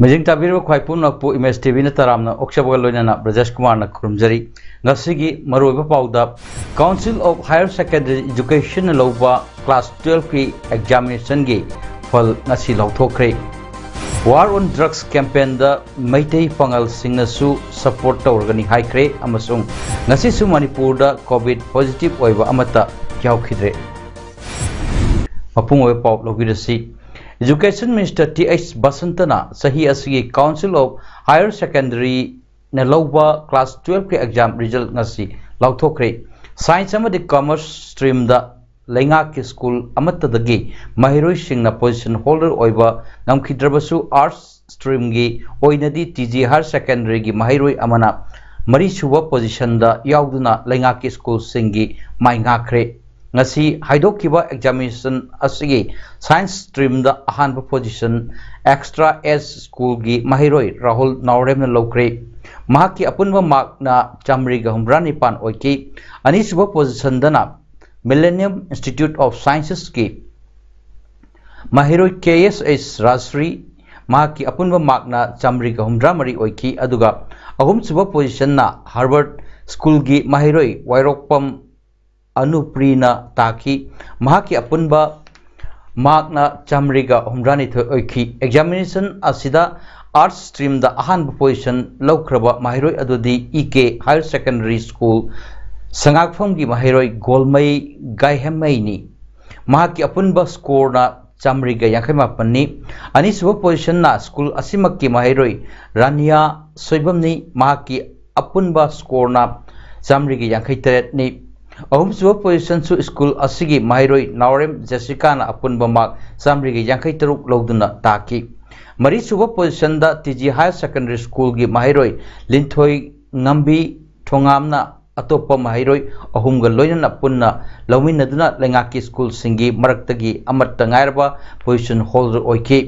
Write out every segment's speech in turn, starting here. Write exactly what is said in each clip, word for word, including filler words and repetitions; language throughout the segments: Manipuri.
ꯃꯤꯖꯤꯡ ꯇꯥꯕꯤꯔꯤꯕ ꯈ꯭ꯋꯥꯏ ꯄꯨꯝꯅꯃꯛꯄꯨ ꯏꯃꯦꯖ ꯇꯤꯚꯤꯅ ꯇꯔꯥꯝꯅ ꯑꯣꯛꯆꯕꯒ ꯂꯣꯏꯅꯅ ꯕ꯭ꯔꯖꯦꯁ ꯀꯨꯃꯥꯔꯅ ꯈꯨꯔꯨꯝꯖꯔꯤ꯫ ꯉꯁꯤꯒꯤ ꯃꯔꯨꯑꯣꯏꯕ ꯄꯥꯎꯗ, Council of Higher Secondary Educationꯅ ꯂꯧꯕ class twelveꯀꯤ examinationꯒꯤ ꯐꯜ ꯉꯁꯤ ꯂꯥꯎꯊꯣꯛꯈ꯭ꯔꯦ꯫ War on Drugs campaignꯗ Meitei ꯄꯥꯉꯜꯁꯤꯡꯅꯁꯨ support ꯇꯧꯔꯒꯅꯤ ꯍꯥꯏꯈ꯭ꯔꯦ ꯑꯃꯁꯨꯡ ꯉꯁꯤꯁꯨ ꯃꯅꯤꯄꯨꯔꯗ COVID positive ꯑꯣꯏꯕ ꯑꯃꯠꯇ ꯌꯥꯎꯈꯤꯗ꯭ꯔꯦ꯫ ꯃꯄꯨꯡ ꯑꯣꯏꯕ ꯄꯥꯎ ꯂꯧꯕꯤꯔꯁꯤ꯫ Education Minister ꯇꯤ ꯑꯩꯆ ꯕꯁꯟꯇꯅ ꯆꯍꯤ ꯑꯁꯤꯒꯤ Council of Higher Secondaryꯅ ꯂꯧꯕ class twelveꯀꯤ exam result ꯉꯁꯤ ꯂꯥꯎꯊꯣꯛꯈ꯭ꯔꯦ꯫ Science ꯑꯃꯗꯤ Commerce streamꯗ ꯂꯩꯉꯥꯛꯀꯤ school ꯑꯃꯠꯇꯗꯒꯤ ꯃꯍꯩꯔꯣꯏꯁꯤꯡꯅ position holder ꯑꯣꯏꯕ ꯉꯝꯈꯤꯗ꯭ꯔꯕꯁꯨ, Arts streamꯒꯤ ꯑꯣꯏꯅꯗꯤ ꯇꯤ ꯖꯤ Higher Secondaryꯒꯤ ꯃꯍꯩꯔꯣꯏ ꯑꯃꯅ ꯃꯔꯤꯁꯨꯕ positionꯗ ꯌꯥꯎꯗꯨꯅ ꯂꯩꯉꯥꯛꯀꯤ schoolꯁꯤꯡꯒꯤ ꯃꯥꯏ ꯉꯥꯛꯈ꯭ꯔꯦ꯫ ꯉꯁꯤ ꯍꯥꯏꯗꯣꯛꯈꯤꯕ examination ꯑꯁꯤꯒꯤ Science streamꯗ ꯑꯍꯥꯟꯕ position Extra Edge Schoolꯒꯤ ꯃꯍꯩꯔꯣꯏ ꯔꯥꯍꯨꯜ ꯅꯥꯎꯔꯦꯝꯅ ꯂꯧꯈ꯭ꯔꯦ꯫ ꯃꯍꯥꯛꯀꯤ ꯑꯄꯨꯟꯕ markꯅ ꯆꯥꯃꯔꯤꯒ ꯍꯨꯝꯐꯨꯇꯔꯥꯅꯤꯄꯥꯟ ꯑꯣꯏꯈꯤ꯫ ꯑꯅꯤꯁꯨꯕ positionꯗꯅ Millennium Institute of Scienceski ꯃꯍꯩꯔꯣꯏ ꯀꯦ ꯑꯦꯁ ꯑꯩꯆ ꯔꯥꯖꯁ꯭ꯔꯤ, ꯃꯍꯥꯛꯀꯤ ꯑꯄꯨꯟꯕ markꯅ ꯆꯥꯃꯔꯤꯒ ꯍꯨꯝꯐꯨꯇꯔꯥꯃꯔꯤ ꯑꯣꯏꯈꯤ, ꯑꯗꯨꯒ ꯑꯍꯨꯝꯁꯨꯕ positionꯅ Harvard Schoolꯒꯤ ꯃꯍꯩꯔꯣꯏ ꯋꯥꯏꯔꯣꯛꯄꯝ ꯑꯅꯨꯄ꯭ꯔꯤꯅ ꯇꯥꯈꯤ꯫ ꯃꯍꯥꯛꯀꯤ ꯑꯄꯨꯟꯕ markꯅ ꯆꯥꯃꯔꯤꯒ ꯍꯨꯝꯐꯨꯇꯔꯥꯅꯤꯊꯣꯏ ꯑꯣꯏꯈꯤ꯫ Examination ꯑꯁꯤꯗ Arts streamꯗ ꯑꯍꯥꯟꯕ position ꯂꯧꯈ꯭ꯔꯕ ꯃꯍꯩꯔꯣꯏ ꯑꯗꯨꯗꯤ ꯏ ꯀꯦ Higher Secondary School ꯁꯉꯥꯛꯐꯝꯒꯤ ꯃꯍꯩꯔꯣꯏ ꯒꯣꯜꯃꯩ ꯒꯥꯏꯍꯦꯝꯃꯩꯅꯤ꯫ ꯃꯍꯥꯛꯀꯤ ꯑꯄꯨꯟꯕ scoreꯅ ꯆꯥꯃꯔꯤꯒ ꯌꯥꯡꯈꯩ ꯃꯥꯄꯟꯅꯤ꯫ ꯑꯅꯤꯁꯨꯕ positionꯅ school ꯑꯁꯤꯃꯛꯀꯤ ꯃꯍꯩꯔꯣꯏ ꯔꯥꯅꯤꯌꯥ ꯁꯣꯏꯕꯝꯅꯤ꯫ ꯃꯍꯥꯛꯀꯤ ꯑꯄꯨꯟꯕ scoreꯅ ꯆꯥꯃꯔꯤꯒ ꯌꯥꯡꯈꯩ ꯇꯔꯦꯠꯅꯤ꯫ ꯑꯍꯨꯝꯁꯨꯕ positionꯁꯨ school ꯑꯁꯤꯒꯤ ꯃꯍꯩꯔꯣꯏ ꯅꯥꯎꯔꯦꯝ ꯖꯦꯁꯤꯀꯥꯅ ꯑꯄꯨꯟꯕ mark ꯆꯥꯃꯔꯤꯒ ꯌꯥꯡꯈꯩ ꯇꯔꯨꯛ ꯂꯧꯗꯨꯅ ꯇꯥꯈꯤ꯫ ꯃꯔꯤꯁꯨꯕ ꯄꯣꯖꯤꯁꯟꯗ ꯇꯤ ꯖꯤ ꯍꯥꯌꯔ ꯁꯦꯀꯦꯟꯗꯔꯤ ꯁ꯭ꯀꯨꯜꯒꯤ ꯃꯍꯩꯔꯣꯏ ꯂꯤꯟꯊꯣꯏ ꯉꯝꯕꯤ ꯊꯣꯉꯥꯝꯅ ꯑꯇꯣꯞꯄ ꯃꯍꯩꯔꯣꯏ ꯑꯍꯨꯝꯒ ꯂꯣꯏꯅꯅ ꯄꯨꯟꯅ ꯂꯧꯃꯤꯟꯅꯗꯨꯅ ꯂꯩꯉꯥꯛꯀꯤ ꯁ꯭ꯀꯨꯜꯁꯤꯡꯒꯤ ꯃꯔꯛꯇꯒꯤ ꯑꯃꯠꯇ ꯉꯥꯏꯔꯕ ꯄꯣꯖꯤꯁꯟ ꯍꯣꯜꯗꯔ ꯑꯣꯏꯈꯤ꯫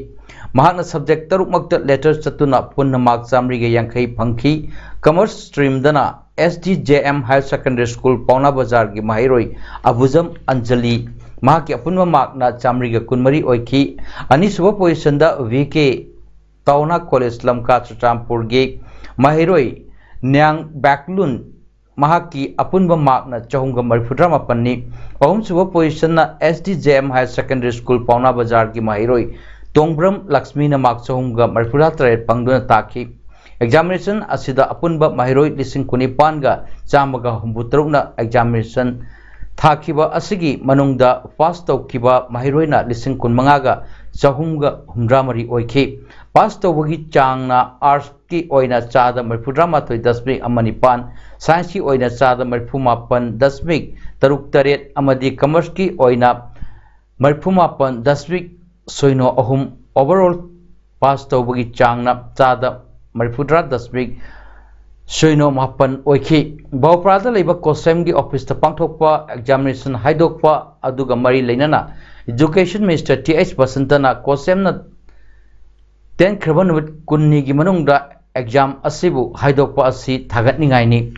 ꯃꯍꯥꯛꯅ ꯁꯕꯖꯦꯛ ꯇꯔꯨꯛꯃꯛꯇ ꯂꯦꯇꯔ ꯆꯠꯇꯨꯅ ꯄꯨꯟꯅ ꯃꯥꯔꯛ ꯆꯥꯃꯔꯤꯒ ꯌꯥꯡꯈꯩ ꯐꯪꯈꯤ꯫ ꯀꯃꯔꯁ ꯁ꯭ꯇ꯭ꯔꯤꯝꯗꯅ S D J M higher secondary school Pauna ꯕꯖꯥꯔꯒꯤ ꯃꯍꯩꯔꯣꯏ ꯑꯕꯨꯖꯝ ꯑꯟꯖꯂꯤ, ꯃꯍꯥꯛꯀꯤ ꯑꯄꯨꯟꯕ ꯃꯥꯔꯛꯅ ꯆꯥꯃꯔꯤꯒ ꯀꯨꯟꯃꯔꯤ ꯑꯣꯏꯈꯤ꯫ ꯑꯅꯤꯁꯨꯕ ꯄꯣꯖꯤꯁꯟꯗ ꯚꯤ ꯀꯦ ꯇꯥꯎꯅꯥ ꯀꯣꯂꯦꯖ ꯂꯝꯀꯥ ꯆꯨꯔꯆꯥꯟꯄꯨꯔꯒꯤ ꯃꯍꯩꯔꯣꯏ ꯅ꯭ꯌꯥꯡ ꯕꯦꯛꯂꯨꯟ, ꯃꯍꯥꯛꯀꯤ ꯑꯄꯨꯟꯕ ꯃꯥꯔꯛꯅ ꯆꯍꯨꯝꯒ ꯃꯔꯤꯐꯨꯇꯔꯥ ꯃꯥꯄꯟꯅꯤ꯫ ꯑꯍꯨꯝꯁꯨꯕ ꯄꯣꯖꯤꯁꯟꯅ S D J M higher secondary school Pauna ꯕꯖꯥꯔꯒꯤ ꯃꯍꯩꯔꯣꯏ ꯇꯣꯡꯕ꯭ꯔꯝ ꯂꯛꯁꯃꯤꯅ ꯃꯥꯔꯛ ꯆꯍꯨꯝꯒ ꯃꯔꯤꯐꯨꯇꯔꯥ ꯇꯔꯦꯠ ꯐꯪꯗꯨꯅ ꯇꯥꯈꯤ꯫ ꯑꯦꯛꯖꯥꯃꯤꯅꯦꯁꯟ ꯑꯁꯤꯗ ꯑꯄꯨꯟꯕ ꯃꯍꯩꯔꯣꯏ ꯂꯤꯁꯤꯡ ꯀꯨꯟꯅꯤꯄꯥꯟꯒ ꯆꯥꯝꯃꯒ ꯍꯨꯝꯐꯨꯇꯔꯨꯛꯅ ꯑꯦꯛꯖꯥꯃꯤꯅꯦꯁꯟ ꯊꯥꯈꯤꯕ ꯑꯁꯤꯒꯤ ꯃꯅꯨꯡꯗ ꯄꯥꯁ ꯇꯧꯈꯤꯕ ꯃꯍꯩꯔꯣꯏꯅ ꯂꯤꯁꯤꯡ ꯀꯨꯟꯃꯉꯥꯒ ꯆꯍꯨꯝꯒ ꯍꯨꯝꯗ꯭ꯔꯥꯃꯔꯤ ꯑꯣꯏꯈꯤ꯫ ꯄꯥꯁ ꯇꯧꯕꯒꯤ ꯆꯥꯡꯅ ꯑꯥꯔꯠꯁꯀꯤ ꯑꯣꯏꯅ ꯆꯥꯗ ꯃꯔꯤꯐꯨꯇꯔꯥ ꯃꯥꯊꯣꯏ ꯗꯁꯃꯤꯛ ꯑꯃ ꯅꯤꯄꯥꯟ, ꯁꯥꯏꯟꯁꯀꯤ ꯑꯣꯏꯅ ꯆꯥꯗ ꯃꯔꯤꯐꯨ ꯃꯥꯄꯟ ꯗꯁꯃꯤꯛ ꯇꯔꯨꯛ ꯇꯔꯦꯠ ꯑꯃꯗꯤ ꯀꯃꯔꯁꯀꯤ ꯑꯣꯏꯅ ꯃꯔꯤꯐꯨ ꯃꯥꯄꯟ ꯗꯁꯃꯤꯛ ꯁꯣꯏꯅꯣ ꯑꯍꯨꯝ, ꯑꯣꯚꯔꯑꯣꯜ ꯄꯥꯁ ꯇꯧꯕꯒꯤ ꯆꯥꯡꯅ ꯆꯥꯗ ꯃꯔꯤꯐꯨꯇꯔꯥ ꯗꯁꯃꯤꯛ ꯁꯣꯏꯅꯣ ꯃꯥꯄꯟ ꯑꯣꯏꯈꯤ꯫ ꯕꯥꯎꯄ꯭ꯔꯥꯗ ꯂꯩꯕ ꯀꯣꯁꯦꯝꯒꯤ ꯑꯣꯐꯤꯁꯇ ꯄꯥꯡꯊꯣꯛꯄ ꯑꯦꯛꯖꯥꯃꯤꯅꯦꯁꯟ ꯍꯥꯏꯗꯣꯛꯄ ꯑꯗꯨꯒ ꯃꯔꯤ ꯂꯩꯅꯅ ꯏꯗꯨꯀꯦꯁꯟ ꯃꯤꯅꯤꯁꯇꯔ ꯇꯤ ꯑꯩꯆ ꯕꯁꯟꯇꯅ ꯀꯣꯁꯦꯝꯅ ꯇꯦꯟꯈ꯭ꯔꯕ ꯅꯨꯃꯤꯠ ꯀꯨꯟꯅꯤꯒꯤ ꯃꯅꯨꯡꯗ ꯑꯦꯛꯖꯥꯝ ꯑꯁꯤꯕꯨ ꯍꯥꯏꯗꯣꯛꯄ ꯑꯁꯤ ꯊꯥꯒꯠꯅꯤꯡꯉꯥꯏꯅꯤ꯫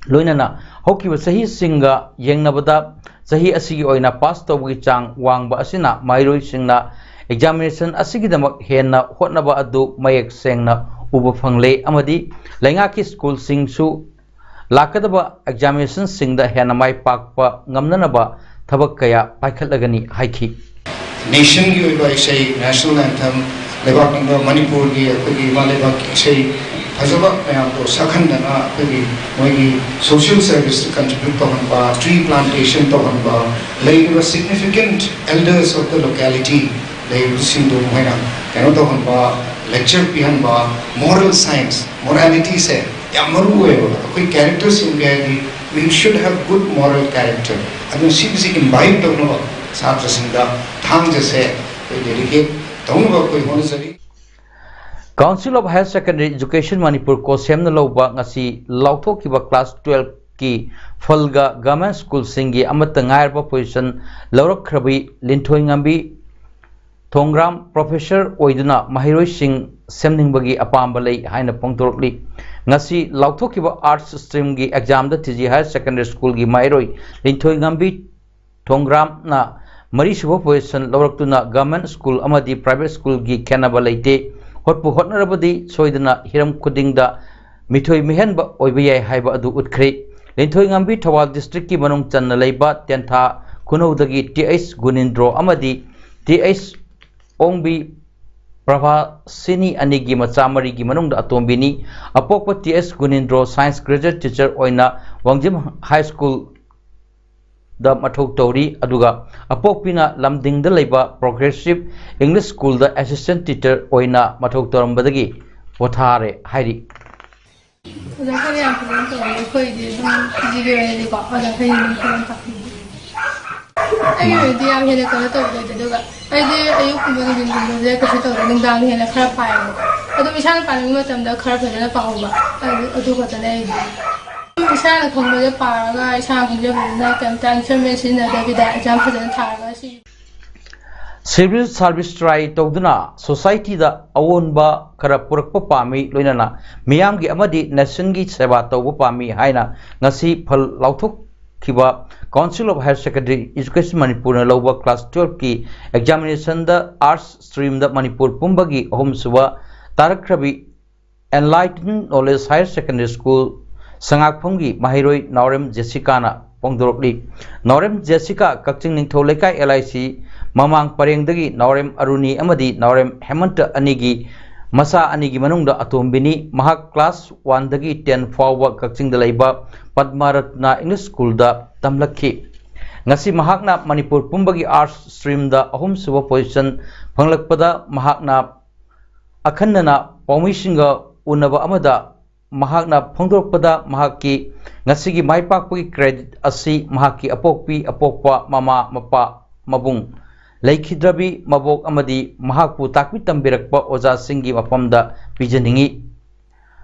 ꯂꯣꯏꯅꯅ ꯍꯧꯈꯤꯕ ꯆꯍꯤꯁꯤꯡꯒ ꯌꯦꯡꯅꯕꯗ ꯆꯍꯤ ꯑꯁꯤꯒꯤ ꯑꯣꯏꯅ ꯄꯥꯁ ꯇꯧꯕꯒꯤ ꯆꯥꯡ ꯋꯥꯡꯕ ꯑꯁꯤꯅ ꯃꯍꯩꯔꯣꯏꯁꯤꯡꯅ ꯑꯦꯛꯖꯥꯃꯤꯅꯦꯁꯟ ꯑꯁꯤꯒꯤꯗꯃꯛ ꯍꯦꯟꯅ ꯍꯣꯠꯅꯕ ꯑꯗꯨ ꯃꯌꯦꯛ ꯁꯦꯡꯅ ꯎꯕ ꯐꯪꯂꯦ ꯑꯃꯗꯤ ꯂꯩꯉꯥꯛꯀꯤ ꯁ꯭ꯀꯨꯜꯁꯤꯡꯁꯨ ꯂꯥꯛꯀꯗꯕ ꯑꯦꯛꯖꯥꯃꯤꯅꯦꯁꯟꯁꯤꯡꯗ ꯍꯦꯟꯅ ꯃꯥꯏ ꯄꯥꯛꯄ ꯉꯝꯅꯅꯕ ꯊꯕꯛ ꯀꯌꯥ ꯄꯥꯏꯈꯠꯂꯒꯅꯤ ꯍꯥꯏꯈꯤ꯫ ꯅꯦꯁꯟꯒꯤ ꯑꯣꯏꯕ ꯏꯁꯩ, ꯅꯦꯁꯅꯦꯜ ꯑꯦꯟꯊꯦꯝ, ꯂꯩꯕꯥꯛ ꯅꯤꯡꯕ ꯃꯅꯤꯄꯨꯔꯒꯤ ꯑꯩꯈꯣꯏꯒꯤ ꯏꯃꯥ ꯂꯩꯕꯥꯛꯀꯤ ꯏꯁꯩ ꯐꯖꯕ ꯃꯌꯥꯝꯗꯣ ꯁꯛꯍꯟꯗꯅ ꯑꯩꯈꯣꯏꯒꯤ ꯃꯣꯏꯒꯤ ꯁꯣꯁꯤꯌꯦꯜ ꯁꯔꯚꯤꯁꯇ ꯀꯟꯇ꯭ꯔꯤꯕ꯭ꯌꯨꯠ ꯇꯧꯍꯟꯕ, ꯇ꯭ꯔꯤ ꯄ꯭ꯂꯥꯟꯇꯦꯁꯟ ꯇꯧꯍꯟꯕ, ꯂꯩꯔꯤꯕ significant elders of the locality ꯂꯩꯔꯤꯕꯁꯤꯡꯗꯨ ꯃꯣꯏꯅ ꯀꯩꯅꯣ ꯇꯧꯍꯟꯕ, ꯂꯦꯛꯆꯔ ꯄꯤꯍꯟꯕ, ꯃꯣꯔꯦꯜ ꯁꯥꯏꯟꯁ, ꯃꯣꯔꯥꯂꯤꯇꯤꯁꯦ ꯌꯥꯝ ꯃꯔꯨ ꯑꯣꯏꯌꯦꯕ꯫ ꯑꯩꯈꯣꯏ ꯀꯦꯔꯦꯛꯇꯔ ꯁꯦꯝꯒꯦ ꯍꯥꯏꯔꯗꯤ we should have good moral character꯫ ꯑꯗꯨꯅ ꯁꯤꯒꯤꯁꯤ ꯏꯝꯕꯥꯏꯕ ꯇꯧꯅꯕ ꯁꯥꯇ꯭ꯔꯁꯤꯡꯗ ꯊꯥꯡꯖꯁꯦ ꯑꯩꯈꯣꯏ ꯗꯦꯗꯤꯀꯦꯠ ꯇꯧꯅꯕ ꯑꯩꯈꯣꯏ ꯍꯣꯠꯅꯖꯔꯤ꯫ Council of Higher Secondary Education Manipur ꯀꯣꯁꯦꯝꯅ ꯂꯧꯕ ꯉꯁꯤ ꯂꯥꯎꯊꯣꯛꯈꯤꯕ class twelve ꯀꯤ ꯐꯜꯒ government school ꯁꯤꯡꯒꯤ ꯑꯃꯠꯇ ꯉꯥꯏꯔꯕ position ꯂꯧꯔꯛꯈ꯭ꯔꯕꯤ ꯂꯤꯟꯊꯣꯏꯉꯝꯕꯤ ꯊꯣꯡꯒ꯭ꯔꯥꯝ professor ꯑꯣꯏꯗꯨꯅ ꯃꯍꯩꯔꯣꯏꯁꯤꯡ ꯁꯦꯝꯅꯤꯡꯕꯒꯤ ꯑꯄꯥꯝꯕ ꯂꯩ ꯍꯥꯏꯅ ꯐꯣꯡꯗꯣꯔꯛꯂꯤ꯫ ꯉꯁꯤ ꯂꯥꯎꯊꯣꯛꯈꯤꯕ arts stream ꯒꯤ exam ꯗ T G Higher Secondary School ꯒꯤ ꯃꯍꯩꯔꯣꯏ ꯂꯤꯟꯊꯣꯏꯉꯝꯕꯤ ꯊꯣꯡꯒ꯭ꯔꯥꯝꯅ ꯃꯔꯤꯁꯨꯕ position ꯂꯧꯔꯛꯇꯨꯅ government school ꯑꯃꯗꯤ private school ꯒꯤ ꯈꯦꯠꯅꯕ ꯂꯩꯇꯦ, ꯍꯣꯠꯄꯨ ꯍꯣꯠꯅꯔꯕꯗꯤ ꯁꯣꯏꯗꯅ ꯍꯤꯔꯝ ꯈꯨꯗꯤꯡꯗ ꯃꯤꯊꯣꯏ ꯃꯤꯍꯦꯟꯕ ꯑꯣꯏꯕ ꯌꯥꯏ ꯍꯥꯏꯕ ꯑꯗꯨ ꯎꯠꯈ꯭ꯔꯦ꯫ ꯂꯤꯟꯊꯣꯏꯉꯝꯕꯤ ꯊꯧꯕꯥꯜ district ꯀꯤ ꯃꯅꯨꯡ ꯆꯟꯅ ꯂꯩꯕ ꯇꯦꯟꯊꯥ ꯈꯨꯅꯧꯗꯒꯤ T H ꯒꯨꯅꯤꯟꯗ꯭ꯔꯣ ꯑꯃꯗꯤ T H ꯑꯣꯡꯕꯤ ꯄ꯭ꯔꯚꯥꯁꯤꯅꯤ ꯑꯅꯤꯒꯤ ꯃꯆꯥ ꯃꯔꯤꯒꯤ ꯃꯅꯨꯡꯗ ꯑꯇꯣꯝꯕꯤꯅꯤ꯫ ꯑꯄꯣꯛꯄ T H ꯒꯨꯅꯤꯟꯗ꯭ꯔꯣ science graduate teacher ꯑꯣꯏꯅ ꯋꯥꯡꯖꯤꯡ High School ꯗ ꯃꯊꯧ ꯇꯧꯔꯤ, ꯑꯗꯨꯒ ꯑꯄꯣꯛꯄꯤꯅ ꯂꯝꯗꯤꯡꯗ ꯂꯩꯕ Progressive English School ꯗ assistant teacher ꯑꯣꯏꯅ ꯃꯊꯧ ꯇꯧꯔꯝꯕꯗꯒꯤ ꯄꯣꯊꯥꯔꯦ ꯍꯥꯏꯔꯤ꯫ ꯑꯣꯖꯥꯈꯩꯅ ꯌꯥꯝ ꯐꯖꯅ ꯇꯧꯋꯦ꯫ ꯑꯩꯈꯣꯏꯗꯤ ꯑꯗꯨꯝ ꯐꯤꯖꯤꯒꯤ ꯑꯣꯏꯅꯗꯤꯀꯣ ꯑꯣꯖꯥꯈꯩꯅ ꯑꯗꯨꯝ ꯐꯖꯅ ꯇꯥꯛꯄꯤ꯫ ꯑꯩꯒꯤ ꯑꯣꯏꯅꯗꯤ ꯌꯥꯝ ꯍꯦꯟꯅ ꯀꯩꯅꯣ ꯇꯧꯕ ꯑꯣꯏꯗꯦ, ꯑꯗꯨꯒ ꯑꯩꯗꯤ ꯑꯌꯨꯛꯀꯨꯝꯕ ꯅꯨꯡꯊꯤꯟꯒꯨꯝꯕꯁꯦ ꯀꯩꯁꯨ ꯇꯧꯗꯦ, ꯅꯨꯡꯗꯥꯡꯅ ꯍꯦꯟꯅ ꯈꯔ ꯄꯥꯏꯌꯦꯕ꯫ ꯑꯗꯨꯝ ꯏꯁꯥꯅ ꯄꯥꯅꯤꯡꯕ ꯃꯇꯝꯗ ꯈꯔ ꯐꯖꯅ ꯄꯥꯍꯧꯕ, ꯑꯗꯨ ꯑꯗꯨ ꯈꯛꯇꯅꯦ ꯑꯩꯗꯤ꯫ ꯑꯗꯨꯝ ꯏꯁꯥꯅ ꯈꯪꯕꯁꯦ ꯄꯥꯔꯒ ꯏꯁꯥꯅ ꯈꯪꯖꯕꯗꯨꯅ ꯀꯩꯝꯇ instrument ꯁꯤꯖꯤꯟꯅꯗꯕꯤꯗ exam ꯐꯖꯅ ꯊꯥꯔꯒ ꯁꯤ꯫ Civil service try ꯇꯧꯗꯨꯅ society ꯗ ꯑꯑꯣꯟꯕ ꯈꯔ ꯄꯨꯔꯛꯄ ꯄꯥꯝꯃꯤ, ꯂꯣꯏꯅꯅ ꯃꯤꯌꯥꯝꯒꯤ ꯑꯃꯗꯤ nation ꯒꯤ ꯁꯦꯕꯥ ꯇꯧꯕ ꯄꯥꯝꯃꯤ ꯍꯥꯏꯅ ꯉꯁꯤ ꯐꯜ ꯂꯥꯎꯊꯣꯛꯈꯤꯕ Council of Higher Secondary Education ꯃꯅꯤꯄꯨꯔꯅ ꯂꯧꯕ class twelve ꯀꯤ examination ꯗ arts stream ꯗ ꯃꯅꯤꯄꯨꯔ ꯄꯨꯝꯕꯒꯤ ꯑꯍꯨꯝꯁꯨꯕ ꯇꯥꯔꯛꯈ꯭ꯔꯕꯤ Enlighten Knowledge Higher Secondary School ꯁꯉꯥꯛꯐꯝꯒꯤ ꯃꯍꯩꯔꯣꯏ ꯅꯥꯎꯔꯦꯝ ꯖꯦꯁꯤꯀꯥꯅ ꯐꯣꯡꯗꯣꯔꯛꯂꯤ꯫ ꯅꯥꯎꯔꯦꯝ ꯖꯦꯁꯤꯀꯥ ꯀꯛꯆꯤꯡ ꯅꯤꯡꯊꯧ ꯂꯩꯀꯥꯏ L I C ꯃꯃꯥꯡ ꯄꯔꯦꯡꯗꯒꯤ ꯅꯥꯎꯔꯦꯝ ꯑꯔꯨꯅꯤ ꯑꯃꯗꯤ ꯅꯥꯎꯔꯦꯝ ꯍꯦꯃꯟꯇ ꯑꯅꯤꯒꯤ ꯃꯆꯥ ꯑꯅꯤꯒꯤ ꯃꯅꯨꯡꯗ ꯑꯇꯣꯝꯕꯤꯅꯤ꯫ ꯃꯍꯥꯛ class one ꯗꯒꯤ ten ꯐꯥꯎꯕ ꯀꯛꯆꯤꯡꯗ ꯂꯩꯕ ꯄꯗꯃꯔꯠꯅ English School ꯗ ꯇꯝꯂꯛꯈꯤ꯫ ꯉꯁꯤ ꯃꯍꯥꯛꯅ ꯃꯅꯤꯄꯨꯔ ꯄꯨꯝꯕꯒꯤ arts stream ꯗ ꯑꯍꯨꯝꯁꯨꯕ position ꯐꯪꯂꯛꯄꯗ ꯃꯍꯥꯛꯅ ꯑꯈꯟꯅꯅ ꯄꯥꯎꯃꯤꯁꯤꯡꯒ ꯎꯅꯕ ꯑꯃꯗ ꯃꯍꯥꯛꯅ ꯐꯣꯡꯗꯣꯔꯛꯄꯗ ꯃꯍꯥꯛꯀꯤ ꯉꯁꯤꯒꯤ ꯃꯥꯏ ꯄꯥꯛꯄꯒꯤ credit ꯑꯁꯤ ꯃꯍꯥꯛꯀꯤ ꯑꯄꯣꯛꯄꯤ, ꯑꯄꯣꯛꯄ, ꯃꯃꯥ, ꯃꯄꯥ, ꯃꯕꯨꯡ, ꯂꯩꯈꯤꯗ꯭ꯔꯕꯤ ꯃꯕꯣꯛ ꯑꯃꯗꯤ ꯃꯍꯥꯛꯄꯨ ꯇꯥꯛꯄꯤ ꯇꯝꯕꯤꯔꯛꯄ ꯑꯣꯖꯥꯁꯤꯡꯒꯤ ꯃꯐꯝꯗ ꯄꯤꯖꯅꯤꯡꯏ꯫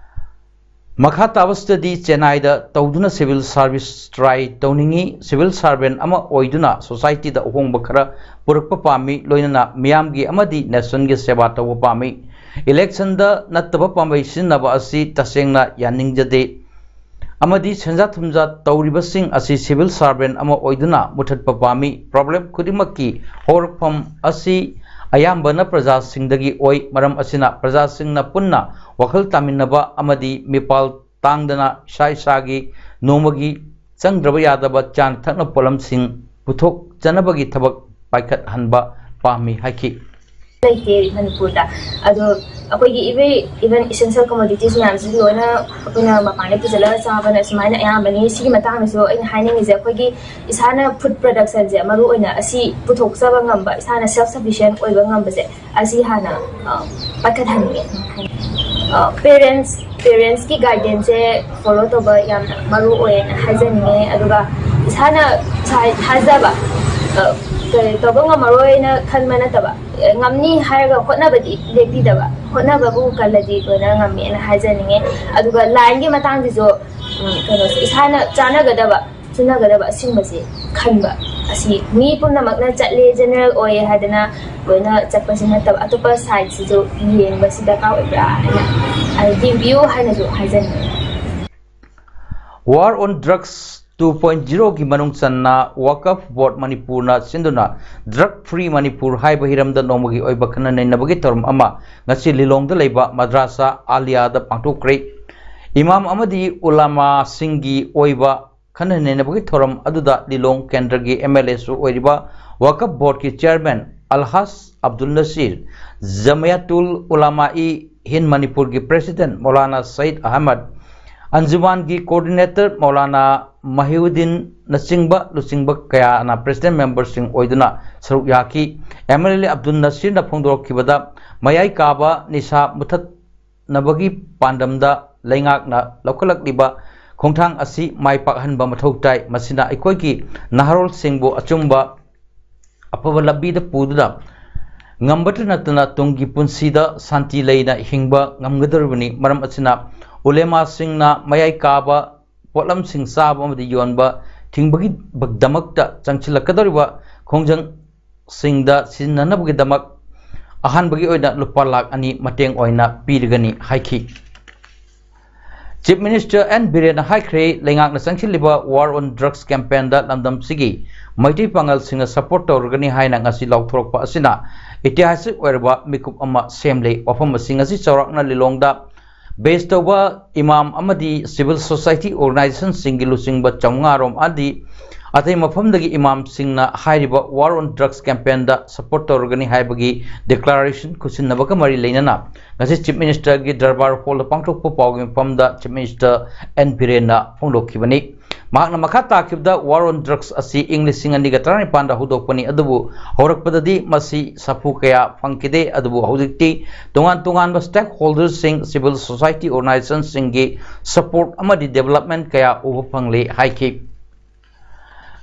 ꯃꯈꯥ ꯇꯥꯕꯁꯤꯗꯗꯤ ꯆꯦꯟꯅꯥꯏꯗ ꯇꯧꯗꯨꯅ civil service try ꯇꯧꯅꯤꯡꯏ꯫ Civil servant ꯑꯃ ꯑꯣꯏꯗꯨꯅ society ꯗ ꯑꯍꯣꯡꯕ ꯈꯔ ꯄꯨꯔꯛꯄ ꯄꯥꯝꯃꯤ, ꯂꯣꯏꯅꯅ ꯃꯤꯌꯥꯝꯒꯤ ꯑꯃꯗꯤ nation ꯒꯤ ꯁꯦꯕꯥ ꯇꯧꯕ ꯄꯥꯝꯃꯤ꯫ Election ꯗ ꯅꯠꯇꯕ ꯄꯥꯝꯕꯩ ꯁꯤꯖꯤꯟꯅꯕ ꯑꯁꯤ ꯇꯁꯦꯡꯅ ꯌꯥꯅꯤꯡꯖꯗꯦ꯫ ꯑꯃꯗꯤ ꯁꯦꯟꯖꯥ ꯊꯨꯝꯖꯥ ꯇꯧꯔꯤꯕꯁꯤꯡ ꯑꯁꯤ civil servant ꯑꯃ ꯑꯣꯏꯗꯨꯅ ꯃꯨꯊꯠꯄ ꯄꯥꯝꯃꯤ꯫ Problem ꯈꯨꯗꯤꯡꯃꯛꯀꯤ ꯍꯧꯔꯛꯐꯝ ꯑꯁꯤ ꯑꯌꯥꯝꯕꯅ ꯄ꯭ꯔꯖꯥꯁꯤꯡꯗꯒꯤ ꯑꯣꯏ꯫ ꯃꯔꯝ ꯑꯁꯤꯅ ꯄ꯭ꯔꯖꯥꯁꯤꯡꯅ ꯄꯨꯟꯅ ꯋꯥꯈꯜ ꯇꯥꯃꯤꯟꯅꯕ ꯑꯃꯗꯤ ꯃꯤꯄꯥꯜ ꯇꯥꯡꯗꯅ ꯏꯁꯥ ꯏꯁꯥꯒꯤ ꯅꯣꯡꯃꯒꯤ ꯆꯪꯗ꯭ꯔꯕ ꯌꯥꯗꯕ ꯆꯥꯅ ꯊꯛꯅ ꯄꯣꯠꯂꯝꯁꯤꯡ ꯄꯨꯊꯣꯛꯆꯅꯕꯒꯤ ꯊꯕꯛ ꯄꯥꯏꯈꯠꯍꯟꯕ ꯄꯥꯝꯃꯤ ꯍꯥꯏꯈꯤ꯫ ꯂꯩꯇꯦ ꯃꯅꯤꯄꯨꯔꯗ꯫ ꯑꯗꯣ ꯑꯩꯈꯣꯏꯒꯤ even even essential commodities ꯃꯌꯥꯝꯁꯤ ꯂꯣꯏꯅ ꯑꯩꯈꯣꯏꯅ ꯃꯄꯥꯟꯗ ꯄꯨꯁꯤꯜꯂꯒ ꯆꯥꯕꯅ ꯁꯨꯃꯥꯏꯅ ꯑꯌꯥꯝꯕꯅꯤ꯫ ꯁꯤꯒꯤ ꯃꯇꯥꯡꯗꯁꯨ ꯑꯩꯅ ꯍꯥꯏꯅꯤꯡꯉꯤꯁꯦ, ꯑꯩꯈꯣꯏꯒꯤ ꯏꯁꯥꯅ food production ꯁꯦ ꯃꯔꯨ ꯑꯣꯏꯅ ꯑꯁꯤ ꯄꯨꯊꯣꯛꯆꯕ ꯉꯝꯕ, ꯏꯁꯥꯅ self sufficient ꯑꯣꯏꯕ ꯉꯝꯕꯁꯦ, ꯑꯁꯤ ꯍꯥꯟꯅ ꯑ, ꯄꯥꯏꯈꯠꯍꯟꯅꯤꯡꯉꯦ꯫ ꯄꯦꯔꯦꯟꯁ ꯄꯦꯔꯦꯟꯁꯀꯤ ꯒꯥꯏꯗꯦꯟꯁꯁꯦ ꯐꯣꯂꯣ ꯇꯧꯕ ꯌꯥꯝꯅ ꯃꯔꯨ ꯑꯣꯏꯌꯦꯅ ꯍꯥꯏꯖꯅꯤꯡꯉꯦ꯫ ꯑꯗꯨꯒ ꯏꯁꯥꯅ ꯊꯥꯖꯕ, ꯑ, ꯀꯔꯤ, ꯇꯧꯕ ꯉꯝꯃꯔꯣꯏꯅ ꯈꯟꯕ ꯅꯠꯇꯕ, ꯑ, ꯉꯝꯅꯤ ꯍꯥꯏꯔꯒ ꯍꯣꯠꯅꯕꯗꯤ ꯂꯦꯞꯄꯤꯗꯕ, ꯍꯣꯠꯅꯕꯕꯨ ꯀꯜꯂꯗꯤ ꯂꯣꯏꯅ ꯉꯝꯃꯦꯅ ꯍꯥꯏꯖꯅꯤꯡꯉꯦ꯫ ꯑꯗꯨꯒ ꯂꯥꯏꯟꯒꯤ ꯃꯇꯥꯡꯁꯤꯁꯨ, ꯎꯝ, ꯀꯩꯅꯣꯁꯦ, ꯏꯁꯥꯅ ꯆꯥꯟꯅꯒꯗꯕ ꯆꯨꯅꯒꯗꯕ ꯑꯁꯤꯒꯨꯝꯕꯁꯦ ꯈꯟꯕ꯫ ꯑꯁꯤ ꯃꯤ ꯄꯨꯝꯅꯃꯛꯅ ꯆꯠꯂꯦ, ꯖꯦꯅꯔꯦꯜ ꯑꯣꯏꯌꯦ ꯍꯥꯏꯗꯅ ꯂꯣꯏꯅ ꯆꯠꯄꯁꯤ ꯅꯠꯇꯕ, ꯑꯇꯣꯞꯄ ꯁꯥꯏꯠꯁꯤꯁꯨ ꯌꯦꯡꯕꯁꯤ ꯗꯔꯀꯥꯔ ꯑꯣꯏꯕ꯭ꯔꯥ ꯍꯥꯏꯅ, ꯑ, ꯌꯦꯡꯕꯤꯌꯨ ꯍꯥꯏꯅꯁꯨ ꯍꯥꯏꯖꯅꯤꯡꯉꯤ꯫ War on Drugs two point zero ꯒꯤ ꯃꯅꯨꯡ ꯆꯟꯅ ꯋꯥꯀꯐ ꯕꯣꯔꯗ ꯃꯅꯤꯄꯨꯔꯅ ꯁꯤꯟꯗꯨꯅ Drug Free Manipur ꯍꯥꯏꯕ ꯍꯤꯔꯝꯗ ꯅꯣꯡꯃꯒꯤ ꯑꯣꯏꯕ ꯈꯟꯅ ꯅꯩꯅꯕꯒꯤ ꯊꯧꯔꯝ ꯑꯃ ꯉꯁꯤ ꯂꯤꯂꯣꯡꯗ ꯂꯩꯕ ꯃꯗ꯭ꯔꯥꯁꯥ ꯑꯥꯂꯤꯌꯥꯗ ꯄꯥꯡꯊꯣꯛꯈ꯭ꯔꯦ꯫ ꯏꯃꯥꯝ ꯑꯃꯗꯤ ꯎꯂꯥꯃꯥꯁꯤꯡꯒꯤ ꯑꯣꯏꯕ ꯈꯟꯅ ꯅꯩꯅꯕꯒꯤ ꯊꯧꯔꯝ ꯑꯗꯨꯗ ꯂꯤꯂꯣꯡ ꯀꯦꯟꯗ꯭ꯔꯒꯤ MLA ꯁꯨ ꯑꯣꯏꯔꯤꯕ ꯋꯥꯀꯐ ꯕꯣꯔꯗꯀꯤ ꯆꯤꯌꯔꯃꯦꯟ ꯑꯜꯍꯥꯖ ꯑꯕꯗꯨꯜ ꯅꯁꯤꯔ, ꯖꯃꯌꯥꯇꯨꯜ ꯎꯂꯥꯃꯥ ꯏ ꯍꯤꯟ ꯃꯅꯤꯄꯨꯔꯒꯤ ꯄ꯭ꯔꯦꯁꯤꯗꯦꯟꯠ ꯃꯧꯂꯥꯅꯥ ꯁꯌꯤꯗ ꯑꯍꯃꯗ, ꯑꯟꯖꯨꯃꯥꯟꯒꯤ ꯀꯣꯑꯣꯔꯗꯤꯅꯦꯇꯔ ꯃꯧꯂꯥꯅꯥ ꯃꯍꯤꯎꯗꯤꯟꯅꯆꯤꯡꯕ ꯂꯨꯆꯤꯡꯕ ꯀꯌꯥꯅ ꯄ꯭ꯔꯦꯁꯤꯗꯦꯟꯠ ꯃꯦꯝꯕꯔꯁꯤꯡ ꯑꯣꯏꯗꯨꯅ ꯁꯔꯨꯛ ꯌꯥꯈꯤ꯫ MLA ꯑꯕꯗꯨꯜ ꯅꯁꯤꯔꯅ ꯐꯣꯡꯗꯣꯔꯛꯈꯤꯕꯗ, ꯃꯌꯥꯏ ꯀꯥꯕ ꯅꯤꯁꯥ ꯃꯨꯊꯠꯅꯕꯒꯤ ꯄꯥꯟꯗꯝꯗ ꯂꯩꯉꯥꯛꯅ ꯂꯧꯈꯠꯂꯛꯂꯤꯕ ꯈꯣꯡꯊꯥꯡ ꯑꯁꯤ ꯃꯥꯏ ꯄꯥꯛꯍꯟꯕ ꯃꯊꯧ ꯇꯥꯏ꯫ ꯃꯁꯤꯅ ꯑꯩꯈꯣꯏꯒꯤ ꯅꯍꯥꯔꯣꯜꯁꯤꯡꯕꯨ ꯑꯆꯨꯝꯕ ꯑꯐꯕ ꯂꯝꯕꯤꯗ ꯄꯨꯗꯨꯅ ꯉꯝꯕꯇ ꯅꯠꯇꯅ ꯇꯨꯡꯒꯤ ꯄꯨꯟꯁꯤꯗ ꯁꯥꯟꯇꯤ ꯂꯩꯅ ꯍꯤꯡꯕ ꯉꯝꯒꯗꯧꯔꯤꯕꯅꯤ꯫ ꯃꯔꯝ ꯑꯁꯤꯅ ꯎꯂꯦꯃꯥꯁꯤꯡꯅ ꯃꯌꯥꯏ ꯀꯥꯕ ꯄꯣꯠꯂꯝꯁꯤꯡ ꯆꯥꯕ ꯑꯃꯗꯤ ꯌꯣꯟꯕ ꯊꯤꯡꯕꯒꯤꯗꯃꯛꯇ ꯆꯪꯁꯤꯜꯂꯛꯀꯗꯧꯔꯤꯕ ꯈꯣꯡꯖꯪꯁꯤꯡꯗ ꯁꯤꯖꯤꯟꯅꯅꯕꯒꯤꯗꯃꯛ ꯑꯍꯥꯟꯕꯒꯤ ꯑꯣꯏꯅ ꯂꯨꯄꯥ ꯂꯥꯈ ꯑꯅꯤ ꯃꯇꯦꯡ ꯑꯣꯏꯅ ꯄꯤꯔꯒꯅꯤ ꯍꯥꯏꯈꯤ꯫ Chief Minister ꯑꯦꯟ ꯕꯤꯔꯦꯟꯅ ꯍꯥꯏꯈ꯭ꯔꯦ, ꯂꯩꯉꯥꯛꯅ ꯆꯪꯁꯤꯜꯂꯤꯕ War on Drugs campaignꯗ ꯂꯝꯗꯝꯁꯤꯒꯤ Meitei ꯄꯥꯉꯜꯁꯤꯡꯅ support ꯇꯧꯔꯒꯅꯤ ꯍꯥꯏꯅ ꯉꯁꯤ ꯂꯥꯎꯊꯣꯔꯛꯄ ꯑꯁꯤꯅ ꯏꯇꯤꯍꯥꯁꯤꯛ ꯑꯣꯏꯔꯕ ꯃꯤꯀꯨꯞ ꯑꯃ ꯁꯦꯝꯂꯦ꯫ ꯋꯥꯐꯝ ꯑꯁꯤꯡ ꯑꯁꯤ ꯆꯥꯎꯔꯥꯛꯅ ꯂꯤꯂꯣꯡꯗ base ꯇꯧꯕ ꯏꯃꯥꯝ ꯑꯃꯗꯤ civil society organizationꯁꯤꯡꯒꯤ ꯂꯨꯆꯤꯡꯕ ꯆꯥꯃꯉꯥ ꯔꯣꯝ ꯑꯃꯗꯤ ꯑꯇꯩ ꯃꯐꯝꯗꯒꯤ ꯏꯃꯥꯝꯁꯤꯡꯅ ꯍꯥꯏꯔꯤꯕ War on Drugs campaignꯗ support ꯇꯧꯔꯒꯅꯤ ꯍꯥꯏꯕꯒꯤ declaration ꯈꯨꯠꯁꯤꯟꯅꯕꯒ ꯃꯔꯤ ꯂꯩꯅꯅ ꯉꯁꯤ Chief Ministerꯒꯤ Darbar Hallꯗ ꯄꯥꯡꯊꯣꯛꯄ ꯄꯥꯎꯒꯤ ꯃꯐꯝꯗ Chief Minister ꯑꯦꯟ ꯕꯤꯔꯦꯟꯅ ꯐꯣꯡꯗꯣꯛꯈꯤꯕꯅꯤ꯫ ꯃꯍꯥꯛꯅ ꯃꯈꯥ ꯇꯥꯈꯤꯕꯗ, War on Drugs ꯑꯁꯤ ꯏꯪ ꯂꯤꯁꯤꯡ ꯑꯅꯤꯒ ꯇꯔꯥꯅꯤꯄꯥꯟꯗ ꯍꯧꯗꯣꯛꯄꯅꯤ, ꯑꯗꯨꯕꯨ ꯍꯧꯔꯛꯄꯗꯗꯤ ꯃꯁꯤ ꯁꯥꯐꯨ ꯀꯌꯥ ꯐꯪꯈꯤꯗꯦ, ꯑꯗꯨꯕꯨ ꯍꯧꯖꯤꯛꯇꯤ ꯇꯣꯉꯥꯟ ꯇꯣꯉꯥꯟꯕ stakeholderꯁꯤꯡ, civil society organizationꯁꯤꯡꯒꯤ support ꯑꯃꯗꯤ development ꯀꯌꯥ ꯎꯕ ꯐꯪꯂꯦ ꯍꯥꯏꯈꯤ꯫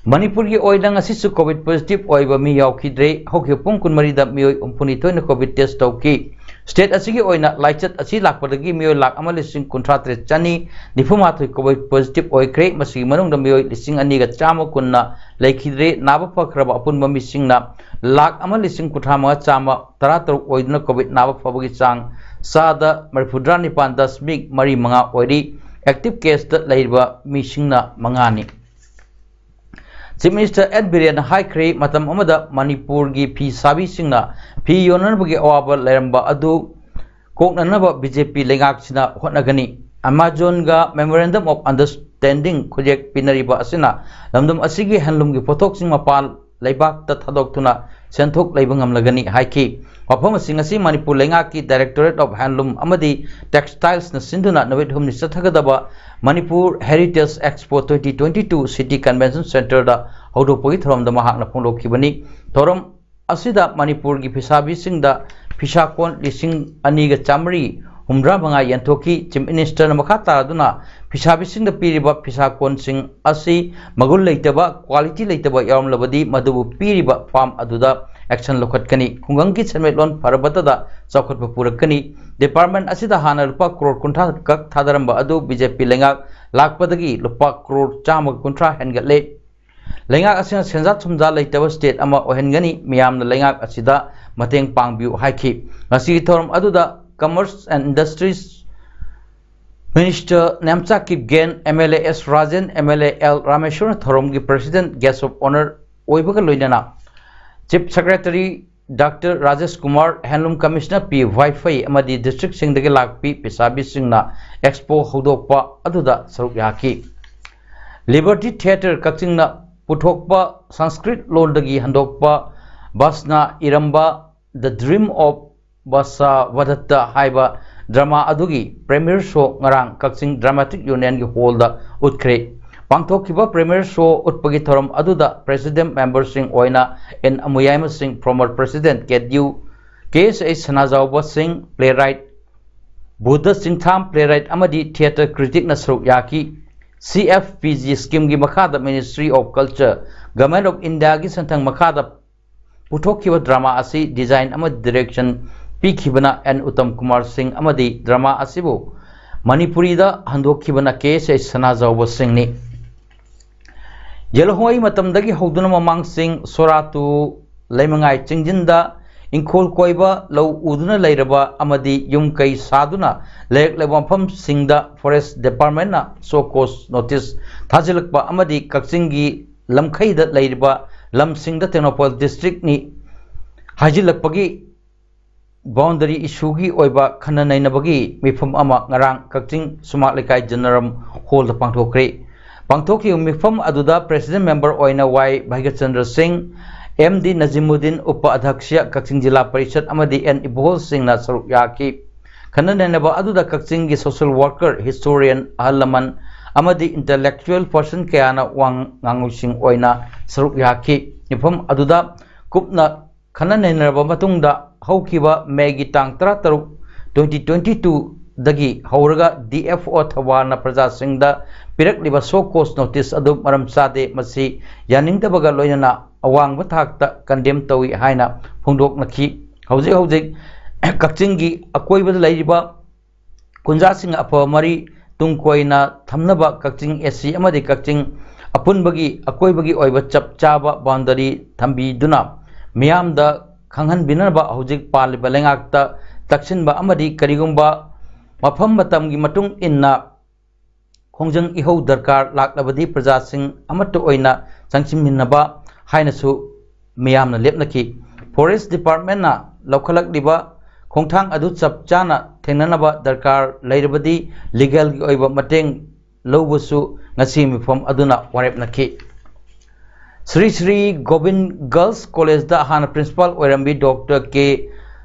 ꯃꯅꯤꯄꯨꯔꯒꯤ ꯑꯣꯏꯅ ꯉꯁꯤꯁꯨ COVID positive ꯑꯣꯏꯕ ꯃꯤ ꯌꯥꯎꯈꯤꯗ꯭ꯔꯦ꯫ ꯍꯧꯈꯤꯕ ꯄꯨꯡ ꯀꯨꯟꯃꯔꯤꯗ ꯃꯤꯑꯣꯏ ꯍꯨꯝꯐꯨꯅꯤꯊꯣꯏꯅ COVID test ꯇꯧꯈꯤ꯫ State ꯑꯁꯤꯒꯤ ꯑꯣꯏꯅ ꯂꯥꯏꯆꯠ ꯑꯁꯤ ꯂꯥꯛꯄꯗꯒꯤ ꯃꯤꯑꯣꯏ ꯂꯥꯈ ꯑꯃ ꯂꯤꯁꯤꯡ ꯀꯨꯟꯊ꯭ꯔꯥ ꯇꯔꯦꯠ ꯆꯅꯤ ꯅꯤꯐꯨ ꯃꯥꯊꯣꯏ COVID positive ꯑꯣꯏꯈ꯭ꯔꯦ꯫ ꯃꯁꯤꯒꯤ ꯃꯅꯨꯡꯗ ꯃꯤꯑꯣꯏ ꯂꯤꯁꯤꯡ ꯑꯅꯤꯒ ꯆꯥꯝꯃ ꯀꯨꯟꯅ ꯂꯩꯈꯤꯗ꯭ꯔꯦ꯫ ꯅꯥꯕ ꯐꯈ꯭ꯔꯕ ꯑꯄꯨꯟꯕ ꯃꯤꯁꯤꯡꯅ ꯂꯥꯈ ꯑꯃ ꯂꯤꯁꯤꯡ ꯀꯨꯟꯊ꯭ꯔꯥ ꯃꯉꯥ ꯆꯥꯝꯃ ꯇꯔꯥ ꯇꯔꯨꯛ ꯑꯣꯏꯗꯨꯅ COVID ꯅꯥꯕ ꯐꯕꯒꯤ ꯆꯥꯡ ꯆꯥꯗ ꯃꯔꯤꯐꯨꯇꯔꯥ ꯅꯤꯄꯥꯟ ꯗꯁꯃꯤꯛ ꯃꯔꯤ ꯃꯉꯥ ꯑꯣꯏꯔꯤ꯫ Active caseꯇ ꯂꯩꯔꯤꯕ ꯃꯤꯁꯤꯡꯅ ꯃꯉꯥꯅꯤ꯫ Chief Minister ꯑꯦꯟ ꯕꯤꯔꯦꯟꯅ ꯍꯥꯏꯈ꯭ꯔꯦ, ꯃꯇꯝ ꯑꯃꯗ ꯃꯅꯤꯄꯨꯔꯒꯤ ꯐꯤ ꯁꯥꯕꯤꯁꯤꯡꯅ ꯐꯤ ꯌꯣꯟꯅꯅꯕꯒꯤ ꯑꯋꯥꯕ ꯂꯩꯔꯝꯕ ꯑꯗꯨ ꯀꯣꯛꯅꯅꯕ BJP ꯂꯩꯉꯥꯛꯁꯤꯅ ꯍꯣꯠꯅꯒꯅꯤ꯫ Amazonꯒ Memorandum of Understanding ꯈꯨꯠꯌꯦꯛ ꯄꯤꯅꯔꯤꯕ ꯑꯁꯤꯅ ꯂꯝꯗꯝ ꯑꯁꯤꯒꯤ handloomꯒꯤ ꯄꯣꯠꯊꯣꯛꯁꯤꯡ ꯃꯄꯥꯟ ꯂꯩꯕꯥꯛꯇ ꯊꯥꯗꯣꯛꯇꯨꯅ ꯁꯦꯟꯊꯣꯛ ꯂꯩꯕ ꯉꯝꯂꯒꯅꯤ ꯍꯥꯏꯈꯤ꯫ ꯋꯥꯐꯝꯁꯤꯡ ꯑꯁꯤ ꯃꯅꯤꯄꯨꯔ ꯂꯩꯉꯥꯛꯀꯤ Directorate of Handloom ꯑꯃꯗꯤ Textilesꯅ ꯁꯤꯟꯗꯨꯅ ꯅꯨꯃꯤꯠ ꯍꯨꯝꯅꯤ ꯆꯠꯊꯒꯗꯕ Manipur Heritage Expo twenty twenty-two City Convention Centreꯗ ꯍꯧꯗꯣꯛꯄꯒꯤ ꯊꯧꯔꯝꯗ ꯃꯍꯥꯛꯅ ꯐꯣꯡꯗꯣꯛꯈꯤꯕꯅꯤ꯫ ꯊꯧꯔꯝ ꯑꯁꯤꯗ ꯃꯅꯤꯄꯨꯔꯒꯤ ꯐꯤꯁꯥꯕꯤꯁꯤꯡꯗ ꯐꯤꯁꯥꯀꯣꯟ ꯂꯤꯁꯤꯡ ꯑꯅꯤꯒ ꯆꯥꯃꯔꯤ ꯍꯨꯝꯗ꯭ꯔꯥ ꯃꯉꯥ ꯌꯦꯟꯊꯣꯛꯈꯤ꯫ Chief Minister ꯅ ꯃꯈꯥ ꯇꯥꯗꯨꯅ ꯐꯤꯁꯥꯕꯤꯁꯤꯡꯗ ꯄꯤꯔꯤꯕ ꯐꯤꯁꯥ ꯀꯣꯟꯁꯤꯡ ꯑꯁꯤ ꯃꯒꯨꯟ ꯂꯩꯇꯕ, quality ꯂꯩꯇꯕ ꯌꯥꯎꯔꯝꯂꯕꯗꯤ ꯃꯗꯨꯕꯨ ꯄꯤꯔꯤꯕ firm ꯑꯗꯨꯗ action ꯂꯧꯈꯠꯀꯅꯤ꯫ ꯈꯨꯡꯒꯪꯒꯤ ꯁꯦꯟꯃꯤꯠꯂꯣꯟ ꯐꯔꯕꯇꯗ ꯆꯥꯎꯈꯠꯄ ꯄꯨꯔꯛꯀꯅꯤ꯫ Department ꯑꯁꯤꯗ ꯍꯥꯟꯅ ꯂꯨꯄꯥ ꯀ꯭ꯔꯣꯔ ꯀꯨꯟꯊ꯭ꯔꯥ ꯈꯛ ꯊꯥꯗꯔꯝꯕ ꯑꯗꯨ BJP ꯂꯩꯉꯥꯛ ꯂꯥꯛꯄꯗꯒꯤ ꯂꯨꯄꯥ ꯀ꯭ꯔꯣꯔ ꯆꯥꯝꯃꯒ ꯀꯨꯟꯊ꯭ꯔꯥ ꯍꯦꯟꯒꯠꯂꯦ꯫ ꯂꯩꯉꯥꯛ ꯑꯁꯤꯅ ꯁꯦꯟꯖꯥ ꯊꯨꯝꯖꯥ ꯂꯩꯇꯕ state ꯑꯃ ꯑꯣꯏꯍꯟꯒꯅꯤ, ꯃꯤꯌꯥꯝꯅ ꯂꯩꯉꯥꯛ ꯑꯁꯤꯗ ꯃꯇꯦꯡ ꯄꯥꯡꯕꯤꯌꯨ ꯍꯥꯏꯈꯤ꯫ ꯉꯁꯤꯒꯤ ꯊꯧꯔꯝ ꯑꯗꯨꯗ Commerce and Industries Minister Nemcha Kipgen, MLA S Rajen, MLA L ꯔꯥꯃꯦꯁ꯭ꯋꯔꯅ ꯊꯧꯔꯝꯒꯤ President Guest of Honour ꯑꯣꯏꯕꯒ ꯂꯣꯏꯅꯅ Chief Secretary Doctor Rajesh Kumar, Handloom Commissioner ꯄꯤ ꯋꯥꯏꯐꯩ ꯑꯃꯗꯤ district ꯁꯤꯡꯗꯒꯤ ꯂꯥꯛꯄꯤ ꯄꯤꯁꯥꯕꯤꯁꯤꯡꯅ expo ꯍꯧꯗꯣꯛꯄ ꯑꯗꯨꯗ ꯁꯔꯨꯛ ꯌꯥꯈꯤ꯫ Liberty Theatre ꯀꯛꯆꯤꯡꯅ ꯄꯨꯊꯣꯛꯄ ꯁꯪꯁꯀ꯭ꯔꯤꯠ ꯂꯣꯟꯗꯒꯤ ꯍꯟꯗꯣꯛꯄ ꯕꯁꯅ ꯏꯔꯝꯕ The Dream of ꯕꯁꯥꯚꯗꯠꯇ ꯍꯥꯏꯕ drama ꯑꯗꯨꯒꯤ premiere show ꯉꯔꯥꯡ ꯀꯛꯆꯤꯡ Dramatic Union ꯒꯤ hall ꯗ ꯎꯠꯈ꯭ꯔꯦ꯫ ꯄꯥꯡꯊꯣꯛꯈꯤꯕ premiere show ꯎꯠꯄꯒꯤ ꯊꯧꯔꯝ ꯑꯗꯨꯗ president member ꯁꯤꯡ ꯑꯣꯏꯅ N ꯑꯃꯨꯌꯥꯏꯃ ꯁꯤꯡ, former president, KSH ꯁꯅꯥꯖꯥꯎꯕ ꯁꯤꯡ, playwright ꯕꯨꯙ ꯆꯤꯡꯊꯥꯝ, playwright ꯑꯃꯗꯤ theatre critic ꯅ ꯁꯔꯨꯛ ꯌꯥꯈꯤ꯫ CFPG scheme ꯒꯤ ꯃꯈꯥꯗ Ministry of Culture, Government of India ꯒꯤ ꯁꯦꯟꯊꯪ ꯃꯈꯥꯗ ꯄꯨꯊꯣꯛꯈꯤꯕ drama ꯑꯁꯤ design ꯑꯃꯗꯤ direction ꯄꯤꯈꯤꯕꯅ N ꯎꯠꯇꯝ ꯀꯨꯃꯥꯔ ꯁꯤꯡ ꯑꯃꯗꯤ drama ꯑꯁꯤꯕꯨ ꯃꯅꯤꯄꯨꯔꯤꯗ ꯍꯟꯗꯣꯛꯈꯤꯕꯅ KSH ꯁꯅꯥꯖꯥꯎꯕ ꯁꯤꯡꯅꯤ꯫ ꯌꯦꯜꯍꯧꯉꯩ ꯃꯇꯝꯗꯒꯤ ꯍꯧꯗꯨꯅ ꯃꯃꯥꯡꯁꯤꯡ ꯁꯣꯔꯥꯇꯨ, ꯂꯩꯃꯉꯥꯏ ꯆꯤꯡꯖꯤꯟꯗ ꯏꯪꯈꯣꯜ ꯀꯣꯏꯕ, ꯂꯧ ꯎꯗꯨꯅ ꯂꯩꯔꯕ ꯑꯃꯗꯤ ꯌꯨꯝ ꯀꯩ ꯁꯥꯗꯨꯅ ꯂꯩꯔꯛꯂꯕ ꯃꯐꯝꯁꯤꯡꯗ Forest Department ꯅ show cause notice ꯊꯥꯖꯤꯜꯂꯛꯄ ꯑꯃꯗꯤ ꯀꯛꯆꯤꯡꯒꯤ ꯂꯝꯈꯩꯗ ꯂꯩꯔꯤꯕ ꯂꯝꯁꯤꯡꯗ ꯇꯦꯡꯅꯧꯄꯜ district ꯅꯤ ꯍꯥꯏꯖꯤꯜꯂꯛꯄꯒꯤ boundary issue ꯒꯤ ꯑꯣꯏꯕ ꯈꯟꯅ ꯅꯩꯅꯕꯒꯤ ꯃꯤꯐꯝ ꯑꯃ ꯉꯔꯥꯡ ꯀꯛꯆꯤꯡ ꯁꯨꯃꯥꯛ ꯂꯩꯀꯥꯏ ꯖꯅꯔꯝ hall ꯗ ꯄꯥꯡꯊꯣꯛꯈ꯭ꯔꯦ꯫ ꯄꯥꯡꯊꯣꯛꯈꯤꯕ ꯃꯤꯐꯝ ꯑꯗꯨꯗ president member ꯑꯣꯏꯅ ꯋꯥꯏ ꯚꯥꯒ꯭ꯌꯆꯟꯗ꯭ꯔ ꯁꯤꯡ, MD ꯅꯖꯤꯃꯨꯗꯤꯟ, ꯎꯄ ꯑꯙ꯭ꯌꯛꯁ ꯀꯛꯆꯤꯡ ꯖꯤꯂꯥ ꯄꯔꯤꯁꯠ ꯑꯃꯗꯤ N ꯏꯕꯣꯍꯜ ꯁꯤꯡꯅ ꯁꯔꯨꯛ ꯌꯥꯈꯤ꯫ ꯈꯟꯅ ꯅꯩꯅꯕ ꯑꯗꯨꯗ ꯀꯛꯆꯤꯡꯒꯤ social worker, historian, ꯑꯍꯜ ꯂꯃꯟ ꯑꯃꯗꯤ intellectual person ꯀꯌꯥꯅ ꯋꯥ ꯉꯥꯡꯂꯣꯏꯁꯤꯡ ꯑꯣꯏꯅ ꯁꯔꯨꯛ ꯌꯥꯈꯤ꯫ ꯃꯤꯐꯝ ꯑꯗꯨꯗ ꯀꯨꯞꯅ ꯈꯟꯅ ꯅꯩꯅꯔꯕ ꯃꯇꯨꯡꯗ ꯍꯧꯈꯤꯕ ꯃꯦꯒꯤ ꯇꯥꯡ ꯇꯔꯥꯇꯔꯨꯛ, ꯇ꯭ꯋꯦꯟꯇꯤ ꯇ꯭ꯋꯦꯟꯇꯤ ꯇꯨꯗꯒꯤ ꯍꯧꯔꯒ ꯗꯤ ꯑꯦꯐ ꯑꯣ ꯊꯧꯕꯥꯜꯅ ꯄ꯭ꯔꯖꯥꯁꯤꯡꯗ ꯄꯤꯔꯛꯂꯤꯕ ꯁꯣ ꯀꯣꯁ ꯅꯣꯇꯤꯁ ꯑꯗꯨ ꯃꯔꯝ ꯆꯥꯗꯦ, ꯃꯁꯤ ꯌꯥꯅꯤꯡꯗꯕꯒ ꯂꯣꯏꯅꯅ ꯑꯋꯥꯡꯕ ꯊꯥꯛꯇ ꯀꯟꯗꯦꯝ ꯇꯧꯏ ꯍꯥꯏꯅ ꯐꯣꯡꯗꯣꯛꯅꯈꯤ꯫ ꯍꯧꯖꯤꯛ ꯍꯧꯖꯤꯛ ꯀꯛꯆꯤꯡꯒꯤ ꯑꯀꯣꯏꯕꯗ ꯂꯩꯔꯤꯕ ꯈꯨꯟꯖꯥꯁꯤꯡ ꯑꯐꯕ ꯃꯔꯤ ꯇꯨꯡ ꯀꯣꯏꯅ ꯊꯝꯅꯕ ꯀꯛꯆꯤꯡ ꯑꯦ ꯁꯤ ꯑꯃꯗꯤ ꯀꯛꯆꯤꯡ ꯑꯄꯨꯟꯕꯒꯤ ꯑꯀꯣꯏꯕꯒꯤ ꯑꯣꯏꯕ ꯆꯞ ꯆꯥꯕ ꯕꯥꯎꯟꯗꯔꯤ ꯊꯝꯕꯤꯗꯨꯅ ꯃꯤꯌꯥꯝꯗ ꯈꯪꯍꯟꯕꯤꯅꯕ ꯍꯧꯖꯤꯛ ꯄꯥꯜꯂꯤꯕ ꯂꯩꯉꯥꯛꯇ ꯇꯛꯁꯤꯟꯕ ꯑꯃꯗꯤ ꯀꯔꯤꯒꯨꯝꯕ ꯃꯐꯝ ꯃꯇꯝꯒꯤ ꯃꯇꯨꯡ ꯏꯟꯅ ꯈꯣꯡꯖꯪ ꯏꯍꯧ ꯗꯔꯀꯥꯔ ꯂꯥꯛꯂꯕꯗꯤ ꯄ꯭ꯔꯖꯥꯁꯤꯡ ꯑꯃꯠꯇ ꯑꯣꯏꯅ ꯆꯪꯁꯤꯟꯃꯤꯟꯅꯕ ꯍꯥꯏꯅꯁꯨ ꯃꯤꯌꯥꯝꯅ ꯂꯦꯞꯅꯈꯤ꯫ ꯐꯣꯔꯦꯁ ꯗꯤꯄꯥꯔꯠꯃꯦꯟꯅ ꯂꯧꯈꯠꯂꯛꯂꯤꯕ ꯈꯣꯡꯊꯥꯡ ꯑꯗꯨ ꯆꯞ ꯆꯥꯅ ꯊꯦꯡꯅꯅꯕ ꯗꯔꯀꯥꯔ ꯂꯩꯔꯕꯗꯤ ꯂꯤꯒꯦꯜꯒꯤ ꯑꯣꯏꯕ ꯃꯇꯦꯡ ꯂꯧꯕꯁꯨ ꯉꯁꯤ ꯃꯤꯐꯝ ꯑꯗꯨꯅ ꯋꯥꯔꯦꯞꯅꯈꯤ꯫ ꯁ꯭ꯔꯤ ꯁ꯭ꯔꯤ ꯒꯣꯕꯤꯟ ꯒꯔꯜꯁ ꯀꯣꯂꯦꯖꯗ ꯍꯥꯟꯅ ꯄ꯭ꯔꯤꯟꯁꯤꯄꯥꯜ ꯑꯣꯏꯔꯝꯕꯤ ꯗꯣꯛꯇꯔ ꯀꯦ